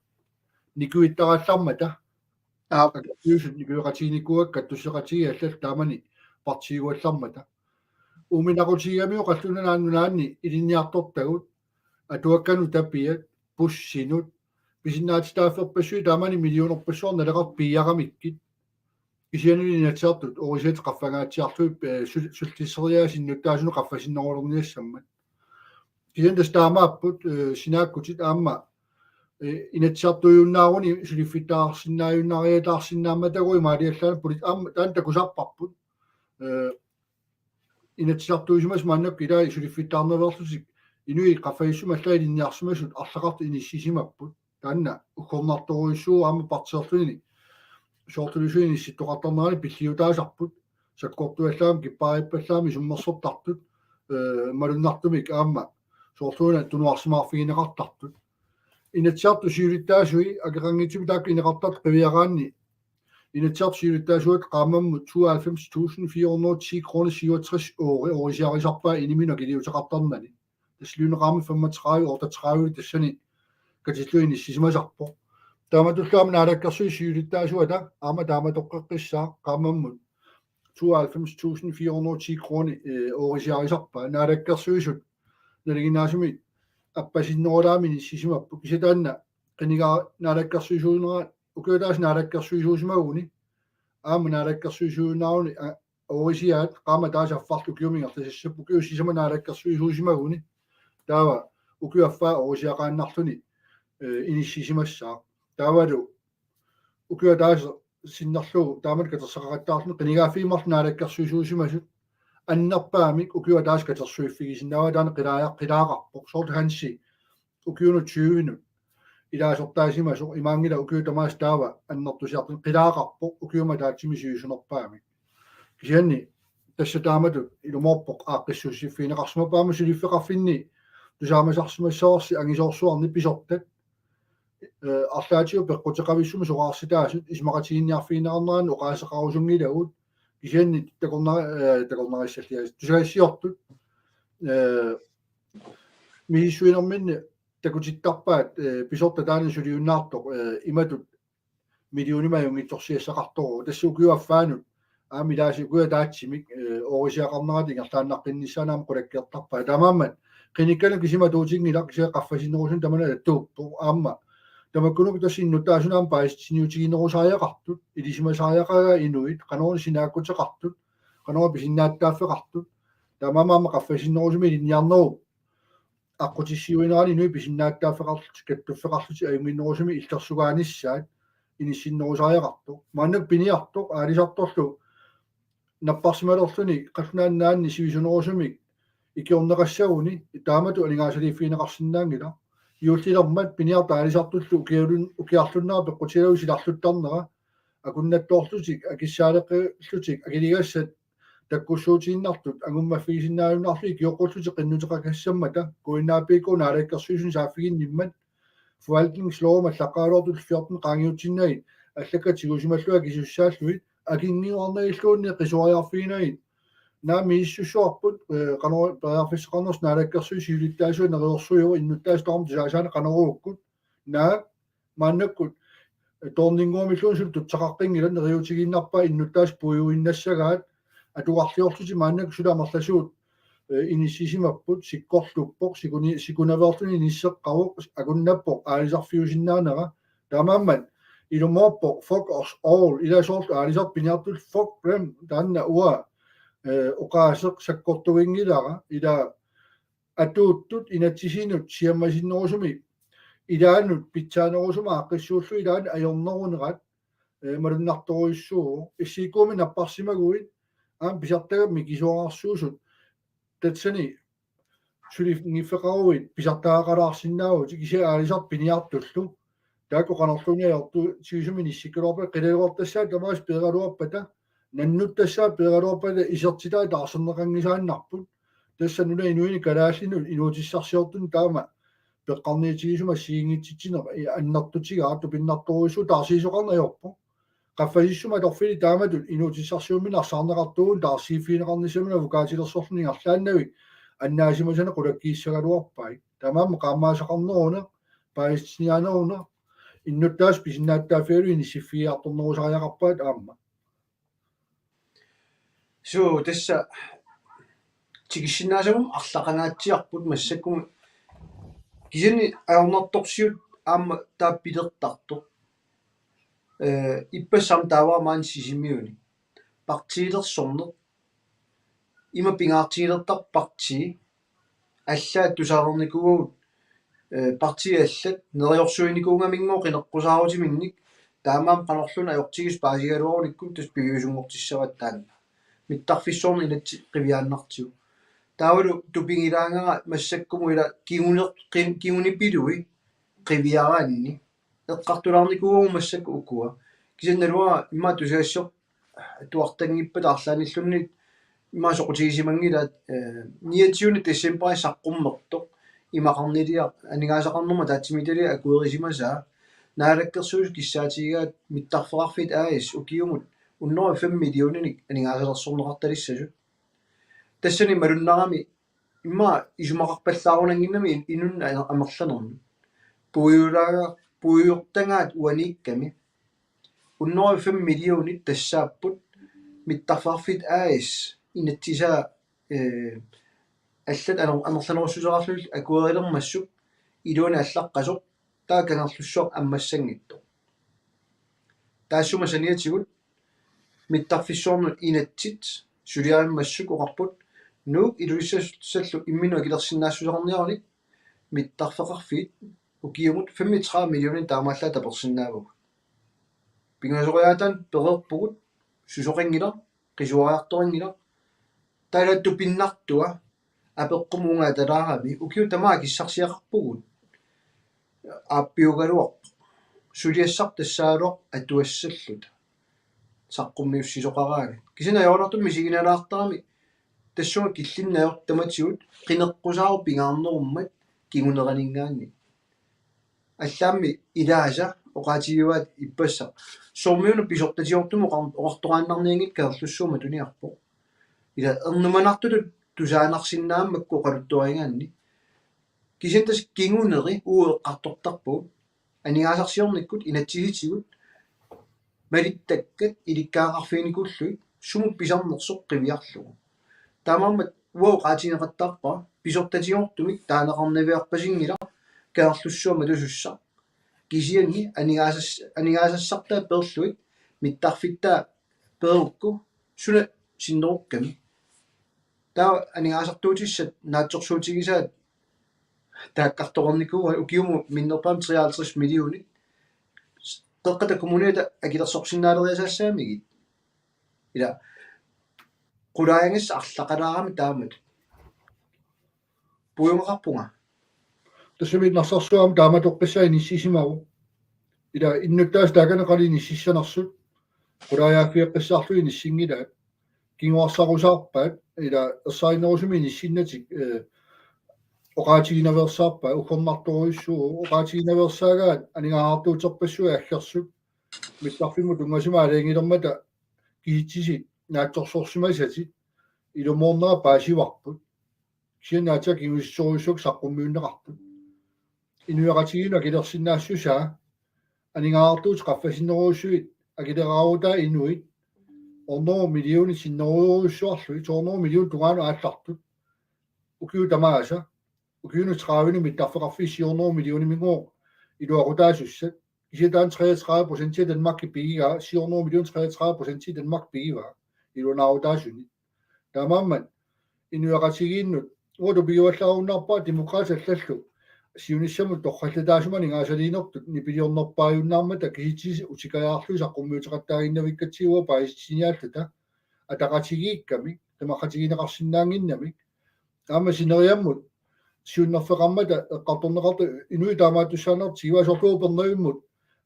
nikuittarallarmata. Aap. Akerliusut nikueqatiginikuuakka kattusseqatigiit allallu taamani partiiguallarmata. Uuminaqutigigamiuk Qallunaat Nunaanni ilinniartortagut, atuakkanut tapiat, bussinut, pisinnaatitaafferpassuit taamani millionerpassuarnik naleqartut piiaramikkit. Kisiannili Inatsisartut oorisaat qaffangaatsiarlugit, eh, sul-, sullisseriaaseq innuttaasunut qaffasinnerulerniassammat. Kisianni tassa taamaapput, eh, sinaakkutit aamma, eh, Inatsisartuujunnaaruni suliffittaarsinnaajunnaariataarsinnaammatagu imaaliallaannaq polit-, aamma taanna takusarparput. Eh, Inatsisartuusimasut maannakkut ilaat suliffittaarnaveerlutik inuit qaffasissumik allaat ilinniarsimasut arlaqartut inissisimapput. Taanna uggornartorujussuuvoq aamma partiilerluni soorlulusuni inissittoqartarnerani pilliutaasarput. Sakkortuallaamik kippaarippallaamik isummersortartut, eh, malunnartumik aamma soorluuna tunuarsimaarfigineqartartut. Inatsisartut siulittaasui akeqanngitsumik taakku ineqartartut qiviaraanni Inatsisartut siulittaasuat qaammammut tooghalvfems tusind fire hundrede og ti kroner syvogtres øre oorisiarisarpaat iniminut akiliuteqartarnani. Tassa liuneqarami femogtredive otteogtredive tassani katillugit inissisimasarpoq. Taamatullu aamma Naalakkersuisut siulittaasuata aamma taamatoqqeqqissaaq qaammammut tooghalvfems tusind fire hundrede og ti kroner, eh, oorisiarisarpaat. Naalakkersuisut nalinginnaasumik appasinnerulaamik inissisimapput. Kisianni taanna qinigaa-, naalakkersuisuunera ukiup ataatsip naalakkersuisuusimaguni aamma naalakkersuisuunnaaruni a-, oorisiaat qaammat ataaseq affarlu ukiumut ingerlasassapput, ukiut sisamat naalakkersuisuusimaguni. Taava ukiup affaa oorisiaqaannarluni, eh, inissisimassaaq. Taavalu ukiup ataaseq sinnerlugu taamatut katerseqaqattaarluni qinigaaffiit marluk naalakkersuisuusimasut annerpaamik ukiup ataaseq katersuiffigisinnaavaat, taanna qilaaja-, qilaaqarpoq. Soorlu Hansi ukiunut tyvenut ilaasortaasimasoq imaanngilaq ukiut tamaasa taava annertusiartuni qilaaqarpoq ukiumut ataatsimi sivisunerpaamik. Kisianni Tassa taamatut ilumoorpoq aaqqissuussiffigineqarsimappat aamma suliffeqarfinni tusaamasarsimassavarsi angisoorsuarnik pisortat. Eh, arlaatigut peqquteqavissumik soqaarsitaasut isumaqatigiinniarfigineqarneranni oqaaseqarusunngilagut kisianni takorna-, eh, takornarissallias tusagassiortut. Eh, misissuinerminni takutittarpaat, eh, pisortat taanna suliunnaartoq, eh, imatut millionimik ajunngitsorsiassaqartoq. Tassa ukiup affaanut aamma ilaasa ukiup ataatsimik, eh, oorisiaqarnerata ingerlaannaqqinnissaanut aamma qulakkeertarpaat. Taamaammat qinikkanut kisima atuutinngilaq kisianni qaffasinnerusumik tamanna attuuppoq aamma. Tamakkununnga tassa innuttaasunik aamma paasitsiniutiginerusariaqartut, ilisimasariaqaraat inuit, qanoruna sinaakkuteqartut, qanoruna pisinnaatitaaffeqartut. Taamaammat aamma qaffasinnerusumik ilinniarnerup aqqutissiuinerani inuit pisinnaatitaaffeqarlutik, kattuffeqarlutik ajunnginnerusumik illersugaanissaat inissinnerusariaqartoq. Maannakkut piniartoq aalisartorlu napparsimalerluni qallunaat nunaanni sivisunerusumik ikiorneqassaguni taamatut aningaasaliiffigineqarsinnaanngilaq. Juullilermat piniartoq aalisartullu ukialun-, ukiarlunnera peqqutigalugu silarluttarnera akunnattoorlutik, akissaaleqqillutik, akiligassat takkussuutiinnartut, angummaffigisinnaajunnarlutik ikioqqullutik qinnuteqakassammata, K N A P K naalakkersuisuni saaffiginnimmat, forvaltningslovip allaqqagaluartut fjorten qaangiutsinnagit, allakkat tigusimallugit akisussaallugit, akinnguarnagilluunniit qisuariarfiginagit. Naak misissuiarput, eh, qanoq periarfissaqarnersoq naalakkersuisut siulittaasuat neriorsuivoq innuttaasut tamarmik tusaasaannik qanoruukkut. Naak maannakkut toorninnguamilluunniit suli tutsaqaqqinngilaq, neriuutigiinnarpaat innuttaasut puiuinnassagaat, atugarliorlutik maannakkut suli amerlasuut, eh, inissisimapput, sikkorluppoq, sikuni-, sikunaveerluni inisseqqavoq, akunnappoq aalisarfiusinnaanera. Taamaammat ilumoorpoq fuck us all, ilaa soorlu aalisartut piniartullu fuck dem, taanna uanga, eh, oqaaseq sakkortuginngilara, ilaa atuuttut inatsisinut siammasinnerusumik ilaannut pitsaanerusumik aaqqissuullugit ilaanni ajornerunerat, eh, malunnartorujussuuvoq. S I K-mi napparsimaguit aamma pisartagaq mikisuararsuusut tassani sulinngiffeqaruit pisartagaqalaarsinnaavutit kisianni aalisartut piniartullu. Taakku qanorluunniit ajortutigisumik inissikkaluarpata, qilalugartassaat tamaasa peeraluarpata, nannuttassaat peeraluarpata isertitai taarserneqanngisaannarput. Tassa nunap inuinik kalaallinut inuutissarsiortunut taama peqqarniutigisumik assigiinngitsitsineq, i-, annertutigaaq, tupinnartorujussuuvoq, taarsiisoqarneq ajorpoq. Qaffasissumi atorfillit taamatut inuutissarsiornermi arsaarneqartuuvugut, taarsiiffigineqarnissaminut avukaatilersorluni ingerlaannavik annaasimasanik qulakkiissagaluarpai. Taamaammat qaammaasaqarneruneq, paasitsiniaaneruneq, innuttaasut pisinnaatitaaffigalugit inissiffigiartornerusariaqarpaat aamma. Suu, tassa tikissinnaasaguma arlaqangaatsiarput massakkut, kisianni ajornartorsiut aamma taava pilertartoq. Eh, ippassaq aamma taava maani Sisimiuni. Partiilersorneq. Ima pingaartigilertarpoq partii. Allaat tusarnikuugut, eh, partiit allat neriorsuinikuugamigooq qineqqusaarutiminnik, taamaammat qanorluunniit ajortigisut paasigaluarunikkut tassa piviusunngortissavaat taanna. Mittarfissuarnut inatsit qiviaannartigu. Taavalu tupigilaagara massakkumut ila kingune-, kin-, kingunipilui qiviaraanni. Eqqartulaarnikuuagut massakkut ukua. Kisianni naluara immaqa tusagassiortuartanngippata arlaannilluunniit immaqa soqutigisimanngilaq, eh, niogtyvende decembarip saqqummertoq imaqarniliaq aningaasaqarnermut ataatsimiititaliap akuerisimasaa Naalakkersuisut kissaatigigaat Mittarfeqarfiit A/S ukiumut hundrede og fem millioninik aningaasalersorneqartalissasut. Tassani malunnarami immaqa isumaqarpallaarunannginnami in-, inunnut amer-, amerlanermut. Puiulaaga-, puiortagaat uaniikkami. Hundrede og fem millionit tassaapput Mittarfeqarfiit A/S inatsisaa, eh, allat aner-, amerlanerussuteqarlugit akuerilermassuk iluani allaqqasoq taava Kangerlussuaq ammassanngitsoq. Taassuma saniatigut mittarfissuarnut inatsit suliarimmassuk oqarput Nuuk Ilulissallu imminut akilersinnaassuseqarniarunik Mittarfeqarfiit ukiumut femogtredive millionit taamaallaat tapersinnaavagut. Pingasoriaataanik pereerpugut, susoqanngilaq, qisuariartoqanngilaq. Taava tupinnartua apeqqummi uunga atalaarami ukiut tamaasa akissarsiaqarpugut. Aappiugaluarpoq. Suliassarput tassaagaluarpoq atuassalluta. saqqummiussisoqaraangat. Kisianni ajoraluartumik misiginalaartarami tassunga killinnut ajortoq tamatigut qineqqusaavoq pingaarnerummat kinguneraninngaanniit. Allaammi ilaasa oqaatigivaat ippassaq: Soormi una pisortatigoortumik oqar-, oqartoqaannarnianngitsoq Kangerlussuup matuniarpoq. Ila ernumanartutut tusaanarsinnaammat oqaluttuarigaanni. Kisianni tassa kinguneri uagut eqqartortarpagut. Aningaasarsiornikkut inatsisitigut malittakkat ilikkagaqarfiginikuullugit sumut pisarnersoq qiviarlugu. Taamaammat uanga oqaatigineqattaarpara pisortatigoortumik taaneqarnaviarpasinngilaq Kangerlussuaq matisussaq. Kisianni aningaasas-, aningaasassartaa peerlugit mittarfittaa peerukku suna sinnerukkami. Taava aningaasartuutissat naatsorsuutigisaat taakkartoqarnikuuaat ukiumut minnerpaamik treoghalvtreds millionit. Qeqqata Kommuniata akilersorsinnaaleriassaassaamigit. Ila qulaajagassaq arlaqalaarami taamatut. Puigumaqarpunga. Tassami Narsarsuaq aamma taamatoqqissaaq inissisimavoq. Ila innuttaasut taakani qali inississanersut. Qulaajaaffigeqqissaarlugit inissinngilaat. Kinguarsarusaarpaat, ila ersarinnerusumik inissinnatik, eh, oqaatiginaveersaarpaat, uggornartorujussuuvoq, oqaatiginaveersaagaat aningaasartuuterpassuit aggersut, mittarfimmut tunngasumik aalajangilermata kisitsisit naatsorsorsimasatit, ilumoornera paasivarput. Kisianni aatsaat kingusissorujussuaq saqqummiunneqarput. Inuiaqatigiinnut akilersinnaassusaa, aningaasartuutit qaffasinnerujussuit, akileraarutaa inuit, hundrede millionit sinnerujorujussuarlugit, to hundrede millionit tungaanut aallartut. Ukiut tamaasa, ukiunut tredive mittarfeqarfiit syv hundrede millioniminngaanniit iluaqutaasussat. Kisianni taanna treogtredive procent Danmarkip pigigaa, syv hundrede millionit treogtredive procent Danmarkip pigivaa iluanaarutaasunit. Taamaammat inuiaqatigiinnut uanga tupigivallaarunnaarpara Demokraatit allallu siunissamut torrallataasumik aningaasaliinertut nipiliornerpaajunnaarmata kisitsisit utikajaarlugit saqqummiuteqattaaginnavikkatsigu uanga paasitsiniaallata ataqatigiikkamik, qimaqqatigineqarsinnaannginnamik. Aamma sineriammut siunnerfeqarmata eqqartorneqartut inuit taamaattussaanertik, iva, soorlu upernavimmut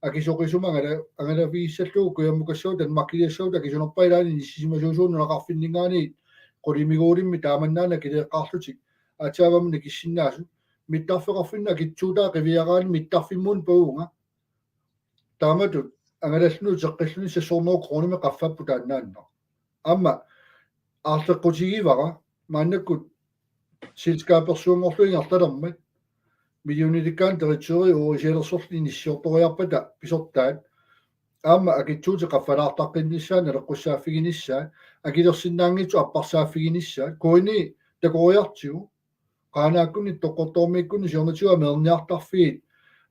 akisoqisumik angala-, angalavigissallugu kujammukassagut Danmarkiliassagut akisunerpaat ilaanni inissisimasuusugut nunaqarfinninngaanniit qulimiguulimmik taamannaana akileeqqaarlutik aatsaat avammut nikissinnaasut. Mittarfeqarfinnut akitsuutaa qiviaraanni mittarfimmuuneq pavunga. Taamatut angalalluni uteqqilluni seks hundrede kronimik qaffaapput taannaannaq. Aamma aarleqqutigivara maannakkut selskabersuanngorlugit ingerlalermat, millionilikkaanni direktøri uerisialersorluni inissiortoriarpata pisortaat, aamma akitsuutit qaffalaartaqqinnissai, naleqqussaaffiginissaat, akilersinnaanngitsut apparsaaffiginissaat, K N I takoriartigu, Qaanaakkunni Ittoqqortoormiikkunni siornatigut ameerniartarfiit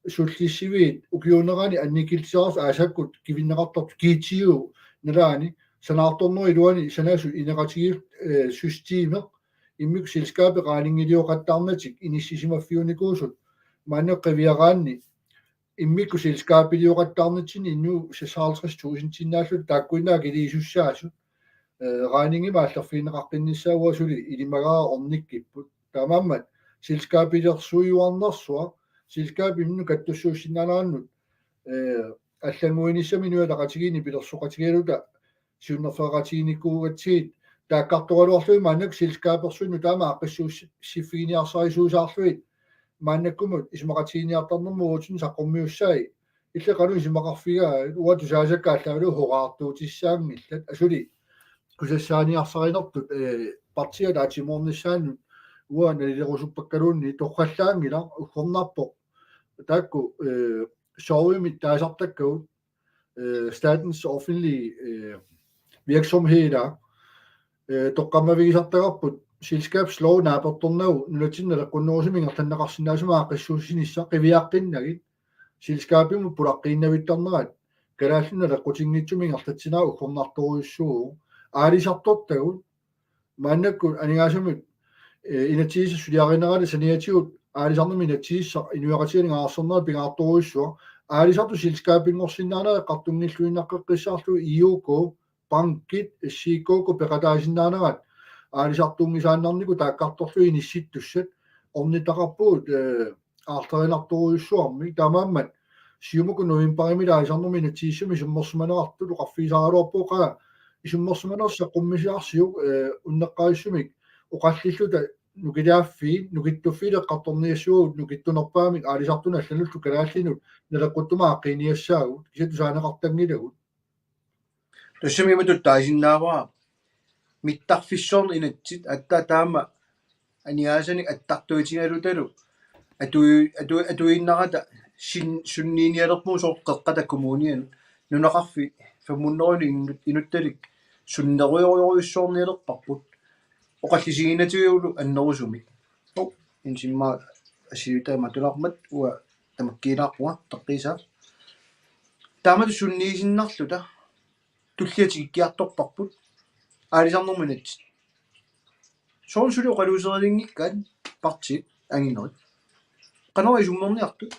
sullissiviit ukiuunerani annikillisaarsi aasakkut kivinneqartartut kiitsiu nalaani sanaartornerup iluani sanasut ineqatigiillu, eh, systemeq immikkut selskabit qaaningilioqattaarnatik inissisimaffiunikuusut maanna qiviaraanni immikkut selskabilioqattaarnitsinni innu seksoghalvtreds tusindinnaallutik taakkuinnaat akiliisussaasut, eh, regningimik aallerfigineqaqqinnissaat uanga suli ilimagaara ornikkipput. Taamaammat selskabiliorsuiuarnersuaq, selskabip imminut kattussuussinnaanerannut, eh, allannguinissamik Inuit Ataqatigiit nipilersoqatigigaluta siunnerfeqatiginikuugatsigit taakkartoraluarlugit maannakkut selskabersuit nutaamik aaqqissuussiffiginiarsarisuusaarlugit maannakkumut isumaqatigiinniartarnermut uatsinnut saqqummiussai. Illit qanoq isumaqarfigaat, uanga tusaasakka aallaavigalugu horaartuutissaanngillat. Asuli kusassaaniarsarinertut, eh, partiit ataatsimoornissaannut uanga nalilerusuppakkaluunniit torrallaanngilaq, uggornarpoq. Taakku, eh, soorunami taasartakkagut, eh, statens offentlige, eh, virksomheder, eh, toqqammavigisartagarput selskabslov naapertornagu nunatsinni naleqqunnerusumik ingerlanneqarsinnaasumik aaqqissuussinissaq qiviaqqinnagit selskabimut pulaqqiinnavittarnerat kalaallinut naleqqutinngitsumik ingerlatsinerat uggornartorujussuuvoq. Aalisartortagut maannakkut aningaasanut, eh, inatsisissaq suliarinerali saniatigut aalisarnermik inatsisissaq inuiaqatigiinni ingasarsarneq pingaartorujussuaq. Aalisartut selskabinngorsinnaanerat eqqartunngilluinnaqqissaarlugu I O K, bankit, S I K K peqataasinnaanerat aalisartuunngisaannarnikut taakkartorlugit inissittussat ornittaqarpugut, eh, aarlerinartorujussuarmik. Taamaammat Siumukkut novembarimi aalisarnermut inatsisissami isummersimanerartut oqarfigisaraluarpoq, qaa isummersimanersoq saqqummiissiarsiuk, eh, unneqqarissumik oqallilluta nukilaaffii, nukittuffiit eqqartorniassuagut, nukittunerpaamik aalisartunut allanullu kalaallinut naleqquttumik aaqqiiniassaagut, kisianni tusaaneqartanngilagut. Tassami imatut taasinnaavara mittarfissuarnut inatsit aatsaat taama aningaasanik attartuitigalutalu atui-, atui-, atuinnarata sin-, sunniinialerpugut soorlu Qeqqata Kommunianut nunaqarfik femhundrede inut-, inuttalik sunnerujorujussuarnialerparput oqallisiginnatigalugulu annerusumik. Oh, insimma asiuta matulaarmat uanga tamakkiilaarpunga taqqiisa. Taamatut sunniisinnarluta tullia tikikkiartorparput aalisarnermut inatsit. Soorlu suli oqaluuserilinngikkaat partiit anginerit. Qanoq isummerniartut.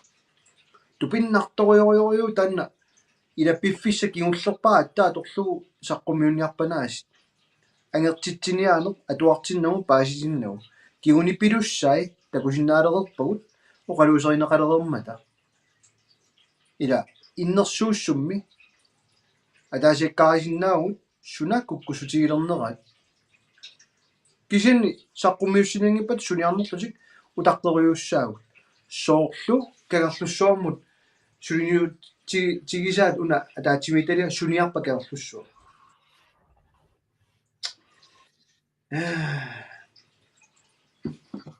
Tupinnartorujorujussuuvoq taanna ila piffissaq kingullerpaaq aatsaat atorlugu saqqummiunniarpanaasiit. Angertitsiniaaneq atuartinnagu paasitinnagu. Kingunipilussaat takusinnaalereerpagut oqaluuserineqalereermata. Ila innersuussummi ataasiakkaarisinnaavugut suna kukkussutigilerneraat. Kisianni saqqummiussinnanngippat suniarnerlutik utaqqerujussuussaagut. Soorlu Kangerlussuarmut suliniutigisaat una ataatsimiititaliaq suniarpat Kangerlussuaq.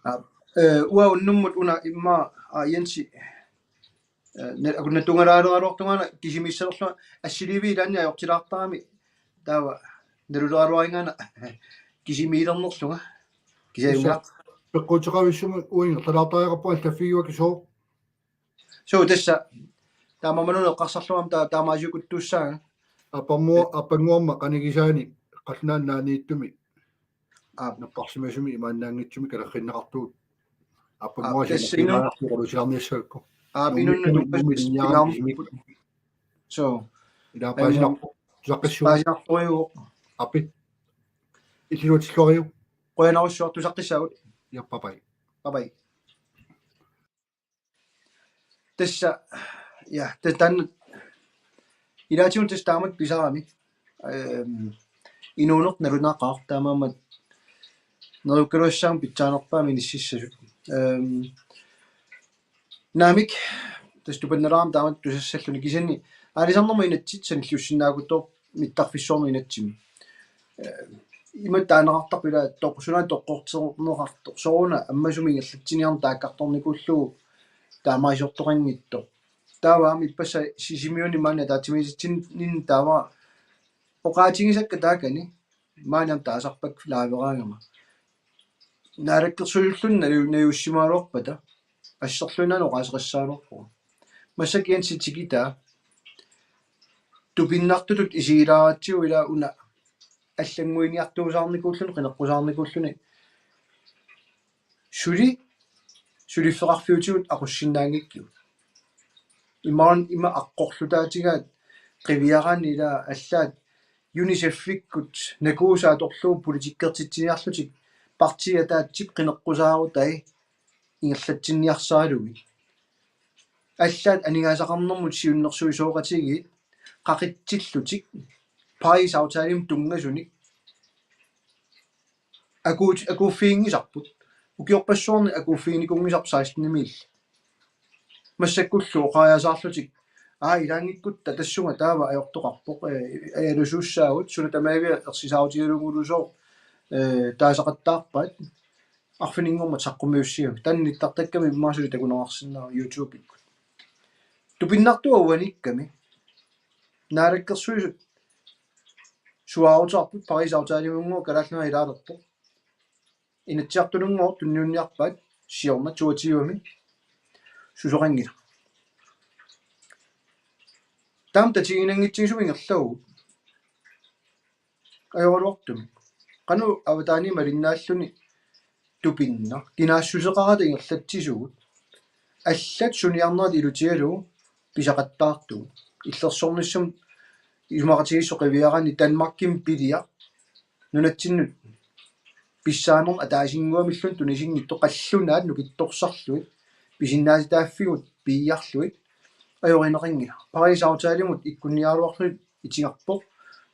Aa, eh, uanga unnummut una immaqa, aa, Jensi, eh, ne-, akunnatungalaaleraluartungaana kisimiissalerlunga assiliiviit ilaanni ajortilaartarami taava naluleraluarinngaana kisimiilernerlunga. Kisianni una peqquteqavissumik uinga talaartariaqarpunga allaffigiuakkit sooq. Suu tassa taamaammat una eqqarsarlunga ta-, taamaasiukuttuussaanga. Aappannguar-, aappannguarma qanigisaani qallunaat naaniittumi. Aap. Napparsimasumi imaannaanngitsumik kalerrinneqartugut. Aappannguaq tassa inu-, silaartuuqalusiarniassagakku. Aap, inunnut nuummikkut ukkasut nuummilinniarami pingaarnerput. Suu. Ila paasinarpoq. Tusaqqissuugut. Paasinarpoq. Aap. Illuatilluariuk. Qujanarsuaq tusaqqissaagut. Ja, bye bye. Bye bye. Tassa, ja, ta-, taanna ilaatigut tassa taamatut pisarami. Ehm, inuuneq nalunaqaaq taamaammat neriukkaluassaanga pitsaanerpaamik inississasut. Ehm, naamik, tassa tupannalaarami taamatut tusassalluni kisianni aalisarnermut inatsit sanilliussinnaaguttoq mittarfissuarnut inatsimi. Eh, ima taaneqartarpoq ila toq-, suna toqqorterneqartoq, sooruna ammasumik ingerlatsiniarneq taakkartornikuullugu taamaaliortoqanngitsoq. Taava aamma ippassaq Sisimiuni maani ataatsimiititsinni taava oqaatigisakka taakani maani aamma taasarpakka liveraangama. Naalakkersuisulluni naju-, najussimagaluarpata asserluinnaq oqaaseqassagaluarpunga. Massakkut Jensi tikitaa tupinnartutut isigilaaratsigu ila una allannguiniartuusaarnikuulluni, qineqqusaarnikuulluni suli suliffeqarfiutigut aqussinnaanngikkigut. Imaluunniit ima aqqorlutaatigaat qiviaraanni ila allaat UNICEF-ikkut nakuusa atorlugu politikkertitsiniarlutik partiit ataatsip qineqqusaarutai ingerlatsinniarsaralugit. Allaat aningaasaqarnermut siunnersuisoqatigiit qaqitsillutik Paris-aftalenik tunngasunik akuut-, akuuffiginngisarput. Ukiorpassuarni akuuffiginikuunngisarput sekstenimiilli. Massakkullu oqariasaarlutik, aa, ilaanngikkutta tassunga taava ajortoqarpoq, eh, ajalusuussaagut, suna tamaaviat ersisaarutigalugulusooq, eh, taasaqattaarpaat, arfininngormat saqqummiussigami. Taanna nittartakkami immaqa suli takuneqarsinnaavoq YouTube-ikkut. Tupinnartua uanikkami. Naalakkersuisut suaarutaarput Paris-aftalemiunngooq Kalaallit Nunaat ilaalerpoq. Inatsisartununngooq tunniunniarpaat siorna toogtyvemi. Susoqanngilaq. Taama tatiginanngitsigisunik ingerlavugut. Ajoraluartumik. Qanoq avataani malinnaalluni tupinnaq. Kinaassuseqarata ingerlatsisugut. Allat suniarnerat ilutigalugu pisaqattaartugut. Illersornissamut isumaqatigiissut qiviaraanni Danmarkimi piliaq. Nunatsinnut pissaanermut ataasinnguamilluunniit tunisinngitsoq qallunaat nukittorsarlugit. Pisinnaatitaaffigut piiarlugit. ajorineqanngilaq. Parisaftaalimut ikkunniaraluarluni itigarpoq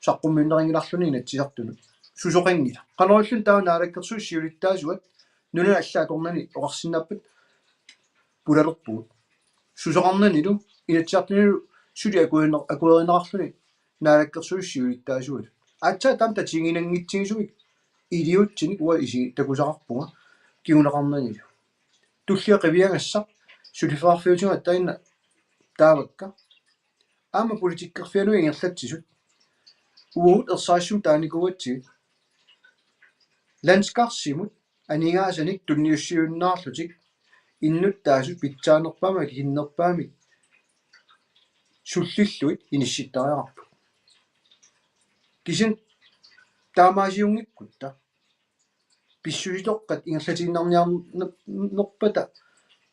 saqqummiunneqanngilarluni Inatsisartunut. Susoqanngilaq. Qanorluunniit taava naalakkersuisut siulittaasuat nunanut allanut akornanni oqarsinnaappat pulalerpugut. Susoqarnanilu Inatsisartunilu suli akuerner-, akuerineqarluni naalakkersuisut siulittaasuat. Aatsaat taama tatiginanngitsigisumik iliuutsinik uanga isi takusaqarpunga kinguneqarnanilu. Tullia qiviagassaq suliffeqarfiutigut taanna taavakka. Aamma politikkerfianut ingerlatsisut. Uagut ersarissumik taanikuugatsigit. Landskarsimut aningaasanik tunniussiunnaarlutik innuttaasut pitsaanerpaamik akikinnerpaamik sullillugit inissittariaqarput. Kisianni taamaasiunngikkutta pissusitoqqat ingerlatiinnarniarnerpata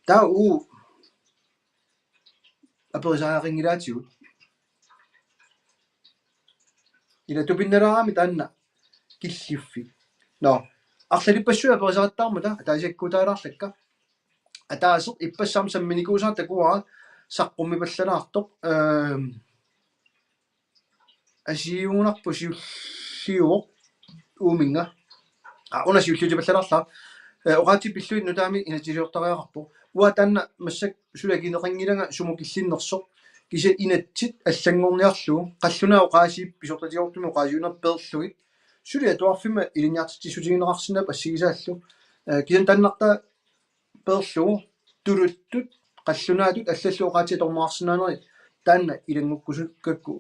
taava uagut aperisariaqanngilaatigut. Ila tupinnalaarami taanna killiffik. Nå, arlalippassuit aperisaqattaarmata ataasiakkuutaalaarlakka. Ataaseq ippassaq samminikuusara takuara saqqummipallalaartoq. Ehm, asiugunarpoq siulliuvoq uuminnga. Aa, una siulliutipallalaarlara. Eh, oqaatsit pillugit nutaamik inatsisiliortariaqarpoq. Uanga taanna massakkut suli akineqanngilanga sumut killinnersoq. Kisianni inatsit allanngorniarlugu. Qallunaat oqaasii pisortatigoortumik oqaasiuneq peerlugit. Suli atuarfimmi ilinniartitsissutigineqarsinnaapput assigisaallu. Eh, kisianni taannartaa peerlugu tuluttut, qallunaatut allallu oqaatsit atorneqarsinnaanerit taanna ilanngukkusukkakku,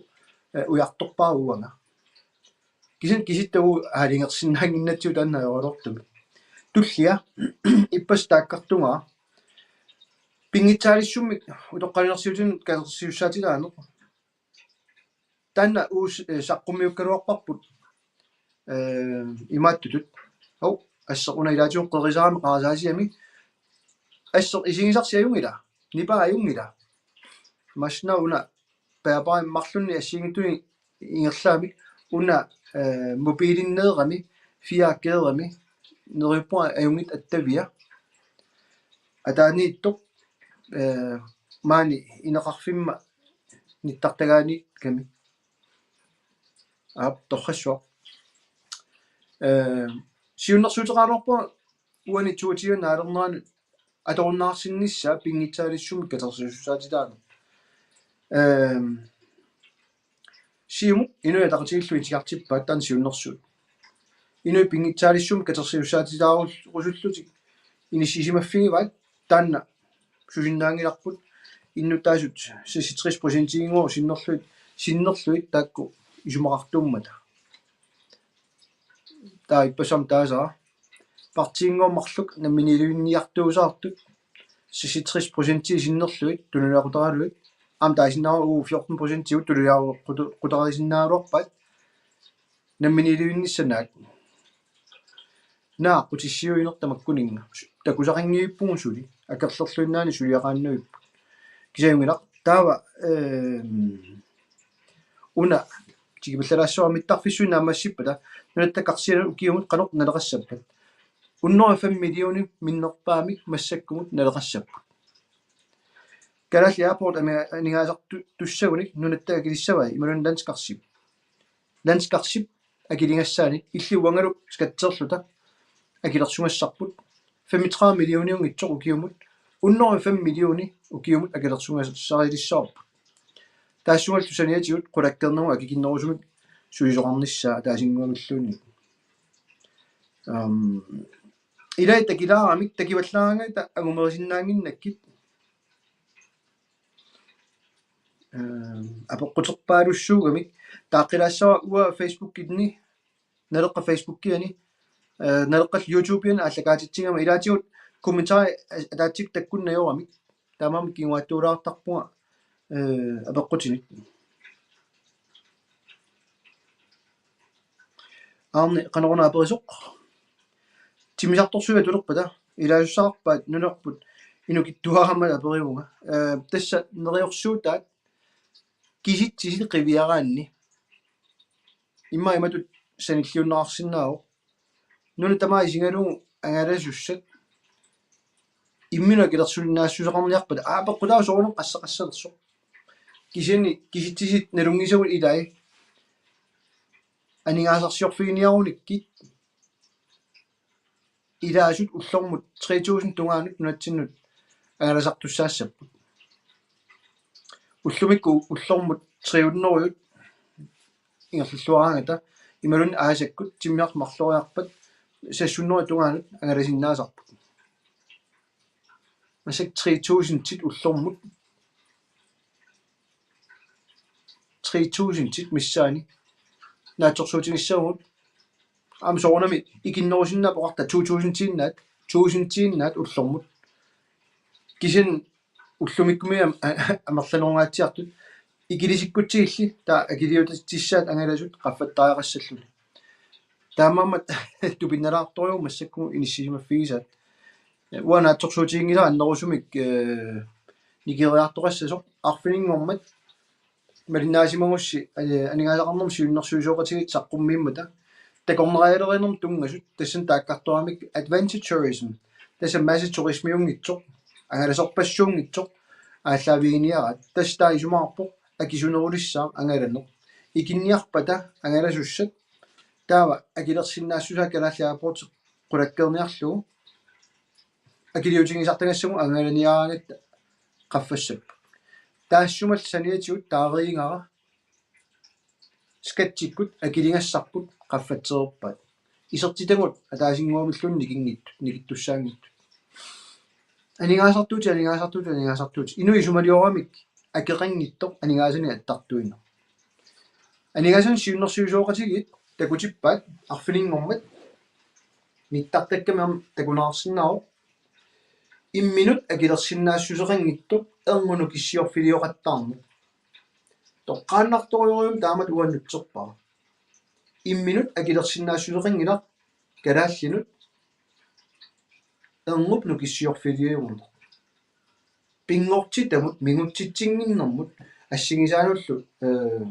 eh, ujartorpara uanga. Kisianni kisitta uagut aalajangersinnaannginnatsigu taanna ajoraluartumik. Tullia ippassaq taakkartugara pinngitsaalissummik utoqqalinersiutinut katersisussaatitaaneq. Taanna uagut, eh, saqqummiukkaluarparput, eh, imaattutut. Au, asseq una ilaatigut qerisarami qarasaasiami. Asseq isigisarsi ajunngilaq. Nipaa ajunngilaq. Masna una bærbari marlunnik assigiinngitsunik ingerlaamik. Una, eh, mobilinneerami, fire G-rami, neriuppunga ajunngitsoq attavia. Ataaniittoq, eh, maani ineqarfimma nittartagaaniikkami. Aap, torrassuaq. Eh, siunnersuuteqaraluarpunga uani tuutiga naalernerani atorunnaarsinnissaa pinngitsaalissummik katersisussaatitaaneq. Ehm, Siumut Inuit Ataqatigiillu itigartippaat taanna siunnersuut. Inuit pinngitsaalissummik katersisussaatitaarusullutik inissisimaffigivaat taanna susinnaanngilarput innuttaasut seksogtres procentiinngooq sinnerlugit, sinnerlugit taakku isumaqartuummata. Taava ippassaq taasara. Partiinngooq marluk namminiilivinniartuusaartut seksogtres procenti sinnerlugit tunuliaqutaraluit. Aamma taasinnaavoq uagut fjorten procentigut tunuliaqutarisinnaagaluarpaat namminiilivinnissaat. Naak aqqutissiuineq tamakkuninnga. Takusaqanngivippugut suli. Akerlerluinnaani suliaqaannavippoq. Kisianni ajunngilaq taava, ehm, una tikipallalaassavara mittarfissuit naammassippata nunatta karsianut ukiumut qanoq naleqassappat. Hundrede og fem millioner minnerpaamik massakkumut naleqassapput. Kalaallit Airport ami-, aningaasartussagunik nunatta akilissavai imaluunniit Landskarsi. Landskarsi akiligassaanik illit uangalu skatserluta akilersugassarput femogtredive millioniunngitsoq ukiumut, hundrede og fem millioner ukiumut akilersugassarilissavarput. Taassumalu saniatigut qulakkeernerup akikinnerusumik sulisoqarnissaa ataasinnguamilluunniit. Ehm, ilai takilaaramik takivallaaraangata angumerisinnaannginnakkit. Ehm, apeqquterpaalussuugamik taaqqilaassavara uanga Facebookinni, Naleqqap Facebookiani, eh, Naleqqap YouTubeiani aallakaatitsigama ilaatigut kommentarit ataatsikkut takkunnajoramik. Taamaammat kinguaattuulaartarpunga, eh, apeqqutinik. Aarni qanoruna aperisoq. Timmisartorsuit atulerpata ilaasussaqarpaat nunarput inukittuarama aperivunga. Eh, tassa neriorsuutaat kisitsisit qiviaraanni. Immaqa imatut sanilliunneqarsinnaavoq. Nuna tamaat isigalugu angalasussat imminut akilersuinnaassuseqarniarpata apeqqutaavoq soorunami qassaqassanersoq. Kisianni kisitsisit nalunngisagut ilai aningaasarsiorfiginiarunikkit ilaasut ullormut tre tusind tungaanut nunatsinnut angalasartussaassapput. Ullumikkut ullormut tre hundrede ingerlalluaraangata imaluunniit aasakkut timmisartut marloriarpat seks hundrede tungaanut angalasinnaasarput. Massakkut tre tusindit ullormut tre tusindit missaani naatsorsuutigissagutsigu. Aamma soorunami ikinnerusinnaavoq oqarta to tusindiinnaat, tusindiinnaat ullormut. Kisianni ullumikkummi am-, a-, amerlanerungaatsiartut ikilisikkutsigilli taava akiliutitsissaat angalasut qaffattariaqassalluni. Taamaammat tupinnalaartorujuuvoq massakkut inissisimaffigisaat. Uanga naatsorsuutiginngilara annerusumik, eh, nikeriartoqassasoq arfininngormat malinnaasimagusi, eh, aningaasaqarnermut siunnersuisoqatigiit saqqummiimmata takornarialerinermut tunngasut, tassani taakkartoramik adventure tourism, tassa massaturismiunngitsoq, angalasorpassuunngitsoq aallaaviginiaraat, tassa taava isumaqarpoq akisunerulissaaq angalaneq. Ikinniarpata angalasussat taava akilersinnaassusaa Kalaallit Airports qulakkeerniarlugu akiliutigisartagassagut angalaniaraangatta qaffassapput. Taassumalu saniatigut taareerigara skattikkut akiligassarput qaffatsereerpaat. Isertitagut ataasinnguamilluunniit nikinngitsut, nikittussaanngitsut. Aningaasartuutit, aningaasartuutit, aningaasartuutit. Inuit isumalioramik akeqanngitsoq aningaasanik attartuineq. Aningaasanik siunnersuisoqatigiit takutippaat arfininngormat nittartakkami aamma takuneqarsinnaavoq imminut akilersinnaassuseqanngitsoq erngup nukissiorfilioqattaarneq. Toqqaannartorujorujummik taamatut uannutserpara. Imminut akilersinnaassuseqanngilaq kalaallinut erngup nukissiorfiliuneq. Pinngortitamut mingutsitsinnginnermut assigisaanullu, eh,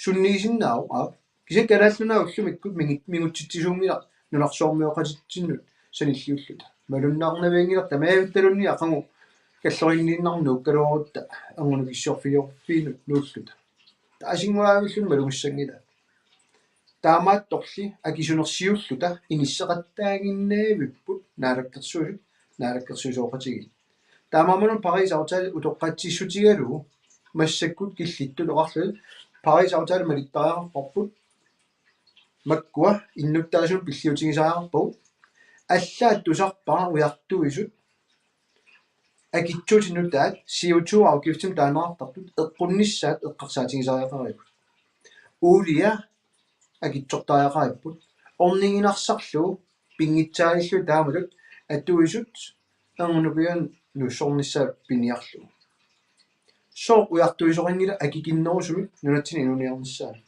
sunniisinnaavoq, aap. Kisianni Kalaallit Nunaat ullumikkut mingi-, mingutsitsisuunngilaq nunarsuarmioqatitsinnut sanilliulluta. Malunnarnavianngilaq tamaavittaluunniit aqagu kalleruinniinnarmut nuukkaluarutta erngup nukissiorfiliorfiinut nuulluta. Taasinnguamilluunniit malugissanngilaat. Taamaattorli akisunersiulluta inisseqattaaginnavipput Naalakkersuisut, naalakkersuisooqatigiit. Taamaammat Paris aftale utoqqatsissutigalugu massakkut killittut oqarlugit Paris aftale malittariaqarparput. Makkua innuttaasunut pilliutigisariaqarpagut. Allaat tusarpara ujartuisut akitsuutit nutaat C O two afgiftimik taaneqartartut eqqunnissaat eqqarsaatigisariaqaripput. Uulia akitsortariaqaripput. Orniginarsarlugu pinngitsaaliillugu taamatut atuisut erngup nukianut nuussornissaat piniarlugu. Sooq ujartuisoqanngilaq akikinnerusumik nunatsinni inuuniarnissaanut?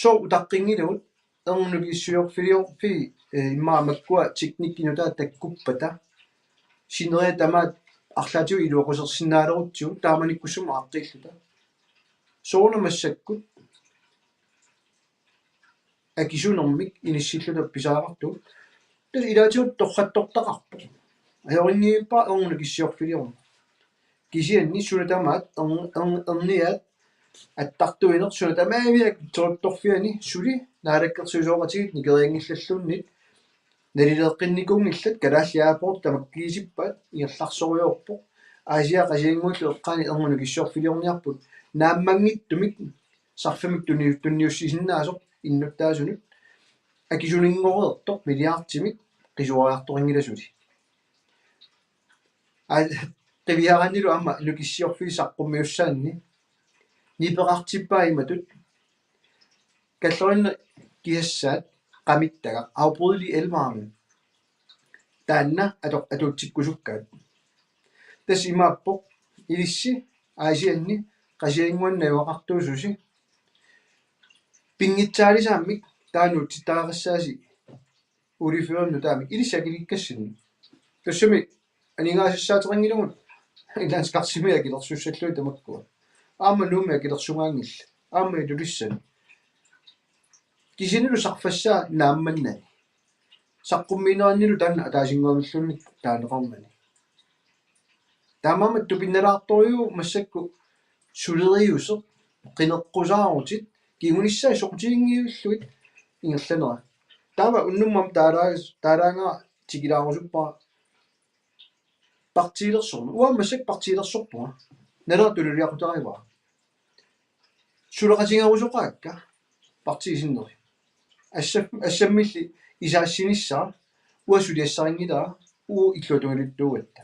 Sooq utaqqinngilagut erngup nukissiorfiliorfii, eh, immaqa makkua teknikkit nutaat takkuppata sineriak tamaat arlaatigut iluaqusersinnaalerutsigit taamanikkussamut aaqqiilluta? Soorlu massakkut akisunermik inissilluta pisariaqartugut. Tassa ilaatigut torrattortaqarpoq. Ajorinngivippara erngup nukissiorfiliorneq. Kisianni suna tamaat ern-, ern-, erniaat attartuineq suna tamaaviat torrattorfiani suli naalakkersuisooqatigiit nikerianngillalluunniit nalileeqqinnikuunngillat. Kalaallit Airports tamakkiisippaat, ingerlasorujoorpoq. Aasiaat Qasigiannguillu eqqaani erngup nukissiorfiliorniarput naammanngitsumik sarfamik tunni-, tunniussisinnaasoq innuttaasunut akisuninngortoq milliardimik qisuariartoqanngilaq suli. Aa, qiviaraannilu aamma nukissiorfiit saqqummiussaanni nipeqartippaa imatut: Kalleriinneq kisassaat qamittagaq, afbrydelige elvarme. Taanna ato-, atuutsikkusukkaat. Tassa imaappoq ilissi Aasianni Qasigiannguani najugaqartuususi pinngitsaalisaammik taava nuutsittariaqassaasi oliefyrimik nutaamik ilissi akilikkassinni. Tassami aningaasassaatiginngilagut Inlandskarsimit akilersussallugit tamakkua. Aamma Nuummi akilersugaanngillat. Aamma Ilulissani. Kisiannilu sarfassaa naammannani. Saqqummiinerannilu taanna ataasinnguamilluunniit taaneqarnani. Taamaammat tupinnalaartorujuuvoq massakkut suleriuseq, qineqqusaarutit, kingunissaa soqutiginngilluit ingerlanera. Taava unnummut taalaas-, taalaangaa tikilaarusuppara partiilersorneq. Uanga massakkut partiilersorpunga. Naleraq tunuliaqutarivara. Suleqatigerusoqaakka partiit sinneri. Assam-, assammilli isaassinissara, uanga suliassarinngilara, uagut illuatungiliuttuugatta.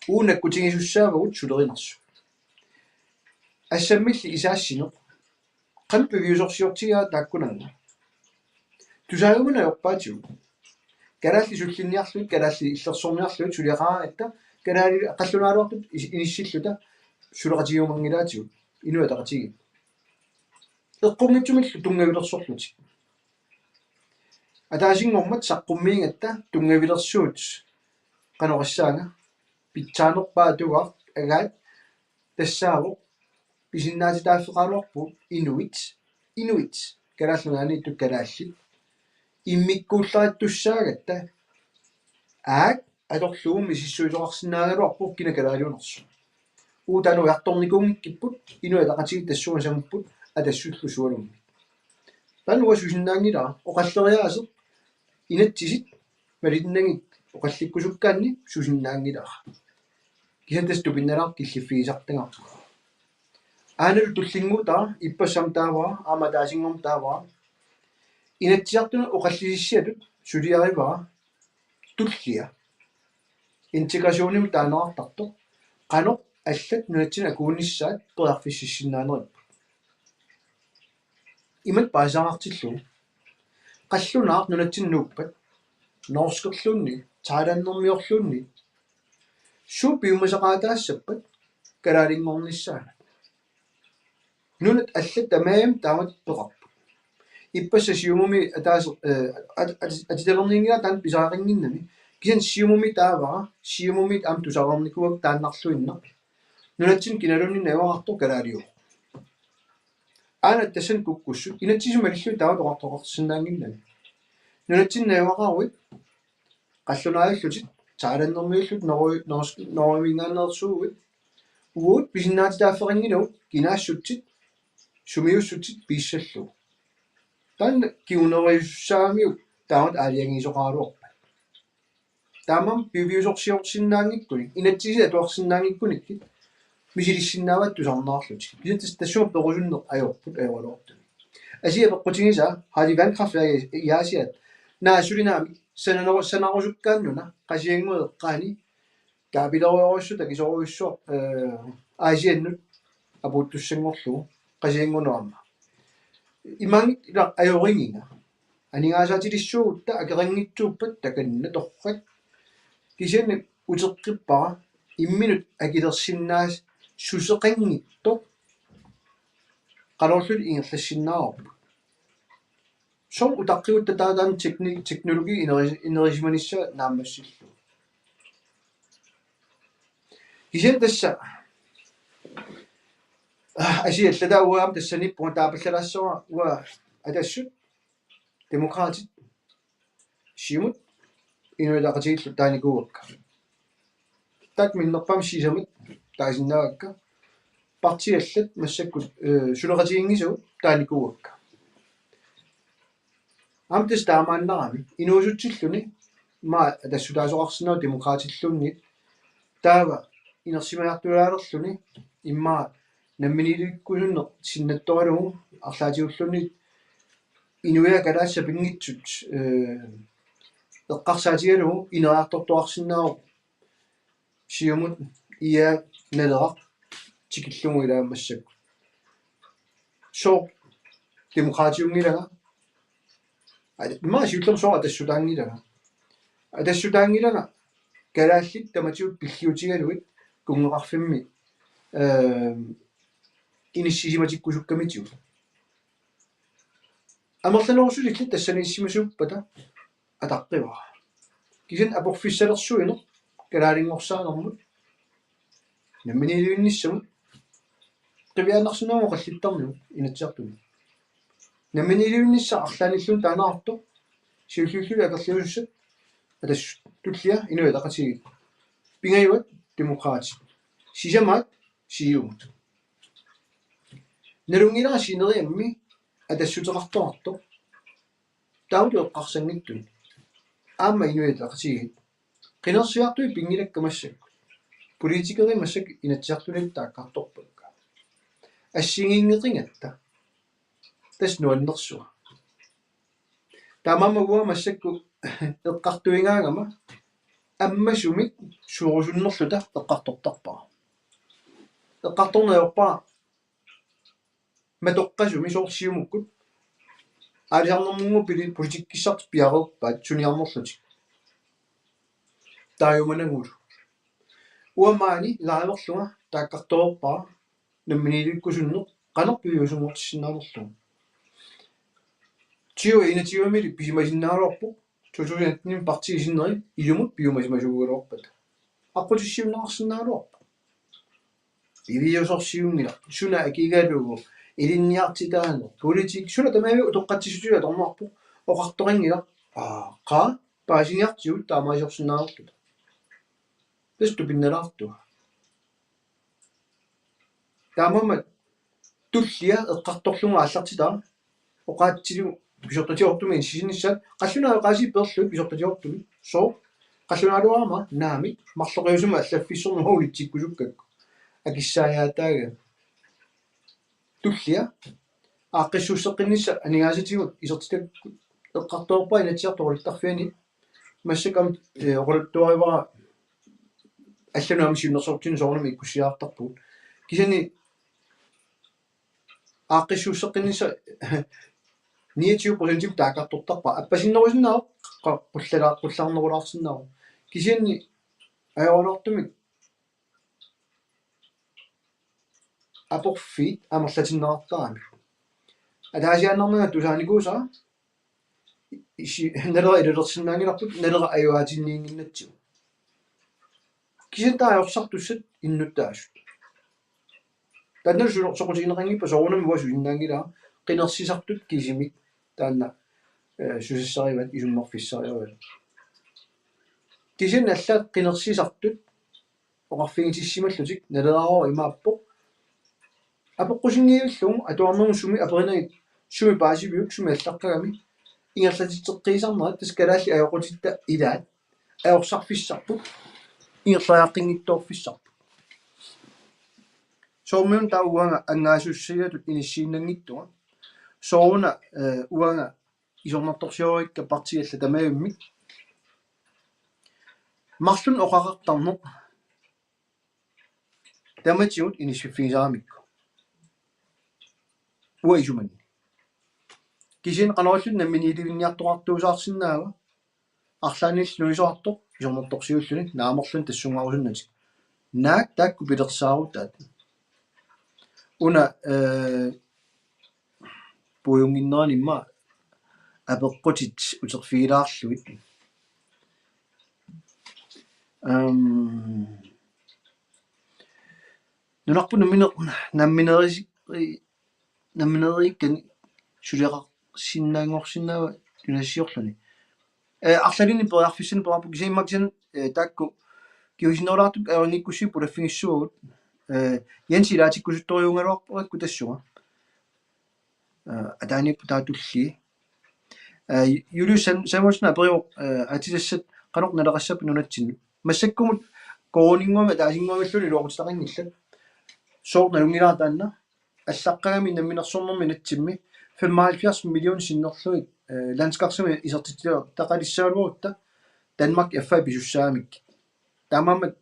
Uagut nakkutigisussaavagut sulerinersut. Assammilli isaassineq. Qanoq piviusorsiortigaa taakkunannga. Tusaajumanaq ajorpaatigut. Kalaallit sullinniarlugit, kalaallit illersorniarlugit suliaqaraangatta, kalaallit qallunaaluartut is-, inissilluta suleqatigiumanngilaatigut, Inuit Ataqatigiit. Eqqunngitsumillu tunngavilersorlutik. Ataasinngormat saqqummiigatta tunngavilersuut qanoq oqassaanga, pitsaanerpaaq atugaat agaat tassaavoq pisinnaatitaaffeqaraluarpugut inuit, inuit, Kalaallit Nunaanniittut kalaallit, immikkuullarissussaagatta, aak, atorlugu misissuisoqarsinnaagaluarpoq kina kalaaliunersoq. Uagut taanna ujartornikuunngikkipput, Inuit Ataqatigiit tassunga sangupput Atassullu sualummik. Taanna uanga susinnaanngilara, oqalleriaaseq inatsisit malinnagit oqallikkusukkaanni susinnaanngilara. Kisianni tassa tupinnalaartoq killiffigisartagarput. Aanalu tullinnguutara, ippassaq aamma taavara, aamma ataasinngormat taavara. Inatsisartunut oqallisissiatut suliarivara tullia. Integrationimut taaneqartartoq. Qanoq allat nunatsinni akuunissaat periarfississinnaanerput. Imatut paasisaqartillugu. Qallunaat nunatsinni nuuppat, norskerluunniit, thailandermiorluunniit, suut piumasaqaataassappat kalaalinngornissaanut. Nunat allat tamarmik taamatut peqarput. Ippassaq Siumumi ataaseq, eh, at-, at-, atisalerninngilara taanna pisariaqannginnami. Kisianni Siumumi taavara, Siumumi aamma tusarnikuuakka taannarluinnaq. Nunatsinni kinaluunniit najugaqartoq kalaaliuvoq. Aana tassani kukkussut, inatsisit malillugit taamatut oqartoqarsinnaannginnami. Nunatsinni najugaqaruit, qallunaajallutit, thailandermiullutit, norge-, norsk-, norgeminngaanneersuuguit, uagut pisinnaatitaaffeqanngilagut, kinaassutsit, sumiussutsit piissallugu. Taanna kingunerisussaagamiuk taamatut aalajangiisoqaraluarpat. Taamaammat piviusorsiorsinnaanngikkunik, inatsisit atuarsinnaanngikkunikkit, misilissinnaavaat tusarnaarlutik. Kisianni tassa tassunga perusunneq ajorput ajoraluartumik. Asia peqqutigisaa, har de vandkraftværker i, i Aasiaat? Naa, suli naamik, sananero-, sanarusukkaannuna, Qasigiannguit eqqaani, kaapilerujorujussuaq, takisorujussuaq, eh, Aasiannut apuuttussanngorlugu, Qasigianngunut aamma. Imaanngilaq ajorigiga. Aningaasaatilissuugutta akeqanngitsuuppat takanna torrak. Kisianni uteqqippara imminut akilersinnaassuseqanngitsoq qanorluunniit ingerlassinnaavarput. Soorlu utaqqigutta taava taanna tekni-, teknologi ineri-, inerisimanissaa naammassillugu. Kisianni tassa, ah, asia allataa uanga tassaniippunga taapallalaassavara uanga Atassut, Demokraatit, Siumut, Inuit Ataqatigiillu taanikuuakka. Taakku minnerpaamik sisamat taasinnaavakka. Partiit allat massakkut, eh, suleqatiginngisagut taanikuuakka. Aamma tassa taamaannarami inuusutsilluni immaqa atassutaasoqarsinnaavoq Demokraatilluunniit. Taava inersimajartuilaalerluni immaqa namminiilivikkusunneq sinnattoralugu arlaatigulluunniit inuiaat kalaallit sapinngisut, eh, eqqarsaatigalugu ineriartortoqarsinnaavoq Siumut, I A, Naleraq tikillugu ilaa massakkut. Sooq Demokraatiunngilanga? Aa, immaqa siullermik sooq atassutaanngilanga? Atassutaanngilanga kalaallit tamatigut pilliutigalugit kunngeqarfimmi, eh, inissisimatikkusukkamitigut. Amerlanerussutillit tassaniissimasuuppata ataqqivara. Kisianni aporfissalersuineq kalaalinngorsaannermut, namminiilivinnissamut, qiviaannarsinnaavoq oqallittarnigut Inatsisartuni. Namminiilivinnissaq arlaannilluunniit taaneqartoq, siulliullugit akerliusussat Atassut, tullia Inuit Ataqatigiit, pingajuat Demokraatit, sisamaat Siumut. Nalunngilara sineriammi atassuteqartoqartoq. Taava eqqarsanngitsoq. Aamma Inuit Ataqatigiit. Qinersiartui pinngilakka massakkut. Politikerit massakkut Inatsisartuniittut taakkartorpakka. Assigiinngeqingatta. Tassa nuannersuaq. Taamaammat uanga massakkut eqqartuigaangama ammasumik suurusunnerluta eqqartortarpara. Eqqartorneq ajorpara matoqqasumik soorlu Siumukkut aalisarnermut pili-, politikkissartik piareerpaat suniarnerlutik. Taajumanagulu. Uanga maani liverlunga taakkartoreerpara namminiilivikkusunneq qanoq piviusunngortissinnaanerlugu. Tyve enogtyvemili pisimasinnaagaluarpoq, to tusind attenimi partiit sinneri ilumut piumasimasuugaluarpata. Aqqutissiuunneqarsinnaagaluarpoq. Piviusorsiunngilaq, suna akigalugu, ilinniartitaaneq, politik, suna tamarmi utoqqatsissutigalugu atorneqarpoq, oqartoqanngilaq, aa, qaa, paasiniartigut taamaaliorsinnaanerluta. Tassa tupinnalaartunga. Taamaammat tullia eqqartorlugu aallartitara oqaatsilu pisortatigoortumik inissisinnissaq qallunaat oqaasii peerlugit pisortatigoortumik. Sooq? Qallunaaluarama naamik marloqiusamik allaffissorneq uanga ulitsikkusukkakku. Akissaajaataagami. Tullia aaqqissuusseqqinnissaq aningaasatigut isertitakkut eqqartoreerpara Inatsisartut oqaluttarfianni. Massakkut aamma, eh, oqaluttuarivara allanut aamma siunnersortitsinni soorunami ikkussiartarpugut. Kisianni aaqqissuusseqqinnissaq niogtyve procentimik taakkartortarpara. Appasinnerusinnaavoq qa-, qullala-, qullarnerulaarsinnaavoq. Kisianni ajoraluartumik aporfiit amerlatinneqartaramik. Ataasiaannarnanga tusaanikuusara isi-, Naleraq ilulersinnaanngilarput, Naleraq ajuaatinniinnginnatsigu. Kisianni taava ajorsartussat innuttaasut. Taanna sulu-, soqutigineqanngippat soorunami uanga susinnaanngilara, qinersisartut kisimik taanna, eh, susassarivaat isummerfissarivaat. Kisianni allaat qinersisartut oqarfigitissimallutik Naleraq imaappoq: Apeqqusinngivillugu atuarnermut sumi aperinagit, sumi paasiviuk, sumi allaqqagami, ingerlatitseqqiisarnerat, tassa kalaallit ajoqutitta ilaat ajorsarfissarput, ingerlariaqqinngitsoorfissarput. Soormiuna taava uanga angaasussiatut inissiinnanngitsunga. Sooruna, eh, uanga isornartorsiorikka partiit allat tamavimmik. Marlunnik oqaqartarneq tamatigut inissiffigisaramikku. Uanga isumanni. Kisianni qanoq ililluta namminiilivinniartoqartuusaarsinnaava? Arlaannillu nuisoqartoq isornartorsiulluni naamerluni tassungarusunnatik. Naak taakku pilersaarutaat? Una, eh, puigunnginnerani immaqa apeqqutit uterfigilaarlugit. Ehm, nunarput nammine-, nammineeri-, nammineeriikkanik suleqarsinnaanngorsinnaava nunasiorluni. Eh, arlalinnik periarfissanik peqarpoq, kisianni immaqa kisianni, eh, taakku kingusinnerulaartut ajunngikkussiuk pulaffigissavagut. Eh, Jens ilaatikkusuttorujuugaluarpakka tassunga. Eh, ataaniippoq taava tullia. Eh, Julius Sam-, Samuelsen aperivoq, eh, aatsitassat qanoq naleqassappat nunatsinni. Massakkumut koruuninnguamik ataasinnguamilluunniit iluaqutitaqanngillat. Sooq nalunngilara taanna? Allaqqagami namminersornermi nunatsinni femoghalvfjerds million sinnerlugit, eh, landskarsimik isertitsitaqalissagaluarutta Danmark affaa pisussaamik. Taamaammat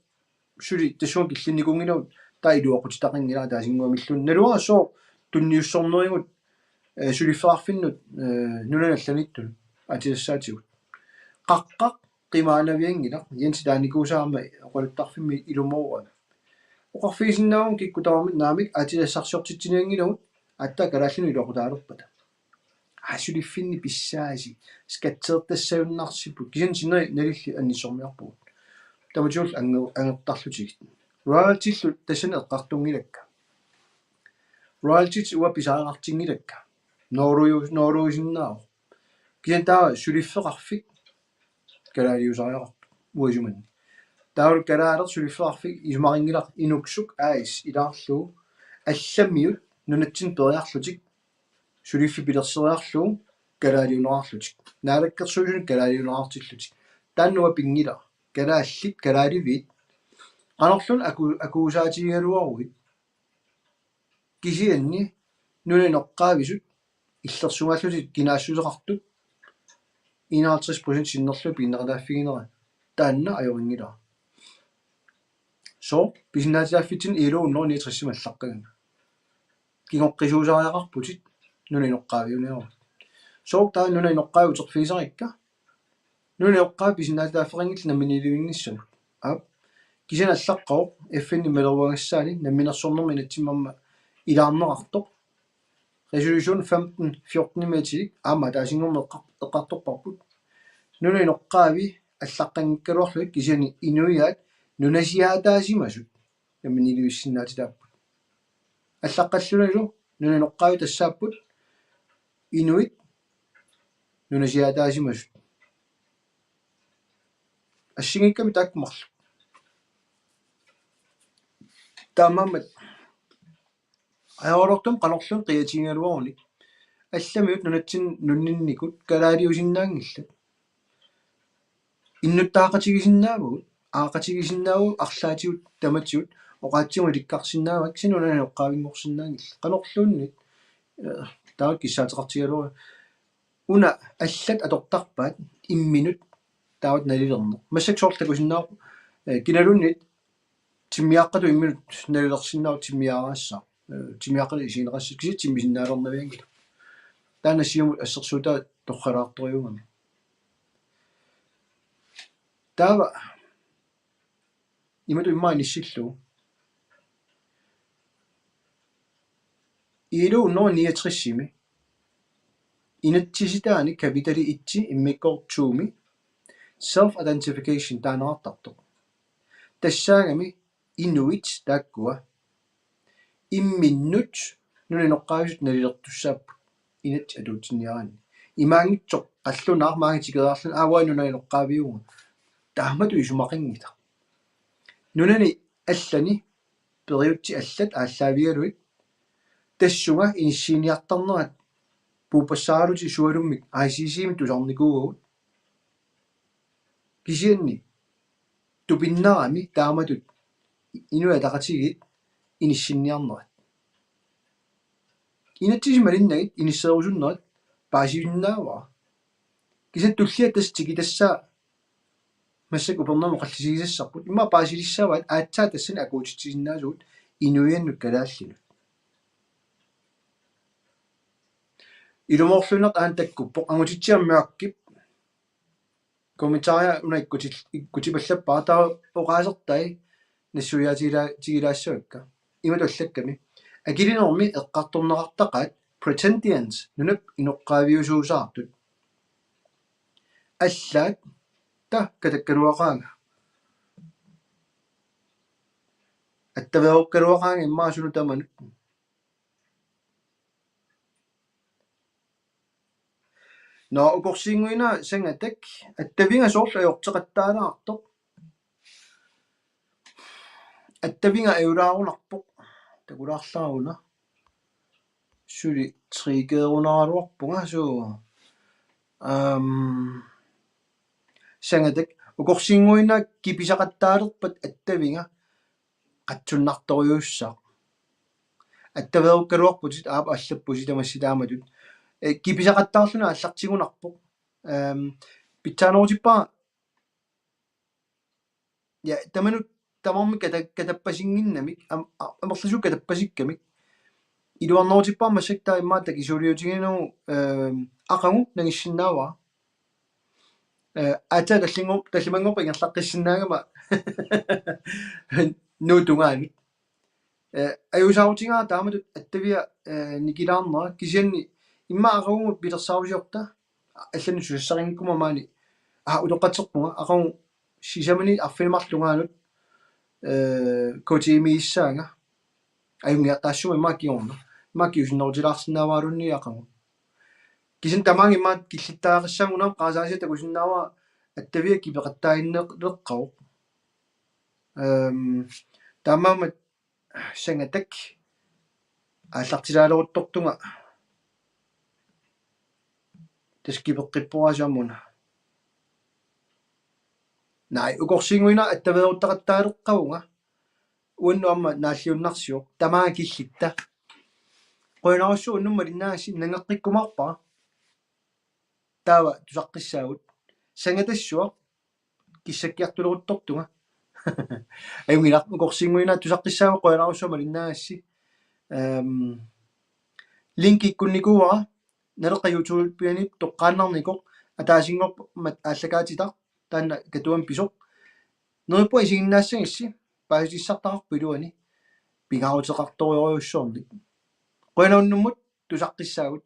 suli tassunga killinnikuunngilagut, taava iluaqutitaqanngilaq ataasinnguamilluunniit. Naluara sooq tunniussornerigut, eh, suliffeqarfinnut, eh, nunanut allaniittunut aatsitassaatigut. Qaqqaq qimaanavianngilaq, Jens taanikuusaa aamma oqaluttarfimmi ilumoorami. Oqarfigisinnaavagut kikkut tamarmik naamik aatsitassarsiortitsinianngillat, aatsaat kalaallinut iluaqutaalerpata. Aa, suliffinni pissaasi, skatsertassagunarsipput, kisianni sineri nalillit annissormiarpugut. Tamatigut ange-, angertarlutigit. Royaltillu tassani eqqartunngilakka. Royaltit uanga pisariaqartinngilakka. Noorui-, nooruisinnaavoq. Kisianni taava suliffeqarfik kalaaliusariaqarpoq uanga isumanni. Taavalu kalaaleq suliffeqarfik isumaginngilaq Inuksuk A/S ilaarlugu allamiut nunatsinni periarlutik, suliffik pilerseriarlugu kalaaliunerarlutik, naalakkersuisunut kalaaliunerartillutik. Taanna uanga pinngilara. Kalaallit, kalaaliviit, qanorluunniit aku-, akuusaatigigaluaruit. Kisianni nunap inoqqaavisut illersugaallutik kinaassuseqartut enoghalvtreds procent sinnerlugit piginneqataaffiginera, taanna ajorinngilara. Sooq pisinnaatitaaffitsinni ILO hundrede niogtres-imi allaqqagami? Kingoqqisuusariaqarputit nunap inoqqaaviunerup. Sooq taava nunap inoqqaavi uterfigisarikka? Nunap inoqqaavi pisinnaatitaaffeqanngillat namminiilivinnissamut. Aap. Kisianni allaqqavoq F N-imi maleruagassaani namminersornermi inatsimmi aamma ilaarneqartoq. Resolution femten fjorten-imi atilik aamma ataasinngormat eqqar-, eqqartorparput. Nunap inoqqaavi allaqqanngikkaluarlugit kisianni inuiaat nunasiaataasimasut namminiilivissinnaatitaapput. Allaqqallunilu nunap inoqqaavi tassaapput inuit nunasiaataasimasut. Assigiikkami taakku marluk. Taamaammat ajoraluartumik qanorluunniit qiatigigaluarunik allamiut nunatsinni nunninnikut kalaaliusinnaanngillat. Innuttaaqatigisinnaavagut, aaqatigisinnaavagut, arlaatigut tamatigut oqaatsigut ilikkarsinnaavagut, kisianni nunap inoqqaavinngorsinnaanngillat. Qanorluunniit, eh, taava kissaateqartigalugu una allat atortarpaat imminut taava nalilerneq. Massakkut soorlu takusinnaavoq, eh, kinaluunniit timmiaqqatut imminut nalilersinnaavoq timmiaqqassaq. Eh, timmiaqqatut isigineqassasut kisianni timmisinnaalernavianngilaq. Taanna siumut assersuutaa torralaartorujussuugami. Taava imatut immaqa inissillugu. ILO hundrede niogtres-imi inatsisitaanik kapitali et immikkoortuumi self-identification taaneqartartoq. Tassaagami inuit taakkua imminnut nunap inoqqaavisut nalilertussaapput inatsit atuutsinniaraanni. Imaanngitsoq qallunaaq maanga tikeriarluni aavaa nunap inoqqaaviuvoq. Taamatut isumaqanngilaq. Nunani allani periutsit allat aallaavigalugit tassunga inissiiniartarnerat puuppassaaralutik sualummik I C C-mi tusarnikuugatta. Kisianni tupinnarami taamatut Inuit Ataqatigiit inissinniarnerat. Inatsisit malinnagit inisseerusunnerat paasisinnaavara. Kisianni tullia tassa tikitassaa massakkut upernaamut oqallisigisassarput. Immaqa paasilissaavaat aatsaat tassani akuutitsisinnaasugut inuiannut kalaallinut. Ilumoorluinnartoq aana takkuppoq, angutitsiaq Mørkip kommentaria una ikkutil-, ikkutipallappara, taava oqaasertai nassuiaatigila-, tigilaassavakka. Imatut allakkami: Akilinermi eqqartorneqartaqaat pretendians nunap inoqqaaviusuusaartut. Allaat taava katakkaluaqaanga. Attaveerukkaluaqaanga immaqa sunut tamanut. Nå, ukorsiinnguinaa Sangatak, attaviga soorlu ajorteqattaalaartoq. Attaviga ajulaarunarpoq. Takulaarlanga una. Suli triggerunaraluarpunga, suu. Aam, Sangatak, ukorsiinnguinaa kipisaqattaalerpat attaviga qatsunnartorujussuaq. Attaveerukkaluarputit, aap, allappusi tamassi taamatut. Eh, kipisaqattaarluni aallartigunarpoq. Ehm, pitsaanerutippara. Ja, tamanut tamarmik kata-, katappasinnginnamik, am-, a-, amerlasuut katappasikkamik. Iluarnerutippara massakkut taava immaqa takisuuliutiginagu, ehm, aqagu nangissinnaavara. Eh, aatsaat tallinngor-, tallimanngorpat ingerlaqqissinnaagama Nuup tungaanut. Eh, ajuusaarutigaara taamatut attavia, eh, nikilaarnera, kisianni immaqa aqagunnguit pilersaarusiorta, allanut susassarinngikkuma maani, aa, utoqqatserpunga, aqagu sisamani arfineq-marluk tungaanut, eh, K T M-iissaanga. Ajunngiartaassuma immaqa kingorna. Immaqa kingusinnerutilaarsinnaavaraluunniit aqagu. Kisianni tamaanga immaqa killittariaqassannguna qarasaasiaq takusinnaavara attaviga kipeqattaaginnarpoq. Ehm, taamaammat Sangatak Aallartilaaleruttortunga. Taskipeqqipporaasiamuna. Naai, ukorsiinnguina attaveeruttaqattaaleqqavunga. Uannut aamma naalliunnarsivoq. Tamaanga killitta. Qujanarsuaq unnuk malinnaagassi, nangeqqikkumaarpara. Taava tusaqqissaagut. Sangatassuaq kissakkiartuleruttortunga. Ajunngilaq, ukorsiinnguina tusaqqissaagut, qujanarsuaq malinnaagassi. Ehm, linki ikkunnikuuara, Naleqqap YouTube-iani toqqaannarnikoq, ataasinngormat aallakaatitaq, taanna Katuami pisoq. Neriuppunga isiginnaassagissi, paasissutissartaqarpoq iluani, pingaaruteqartorujussuarnik. Qujanaq unnummut tusaqqissaagut.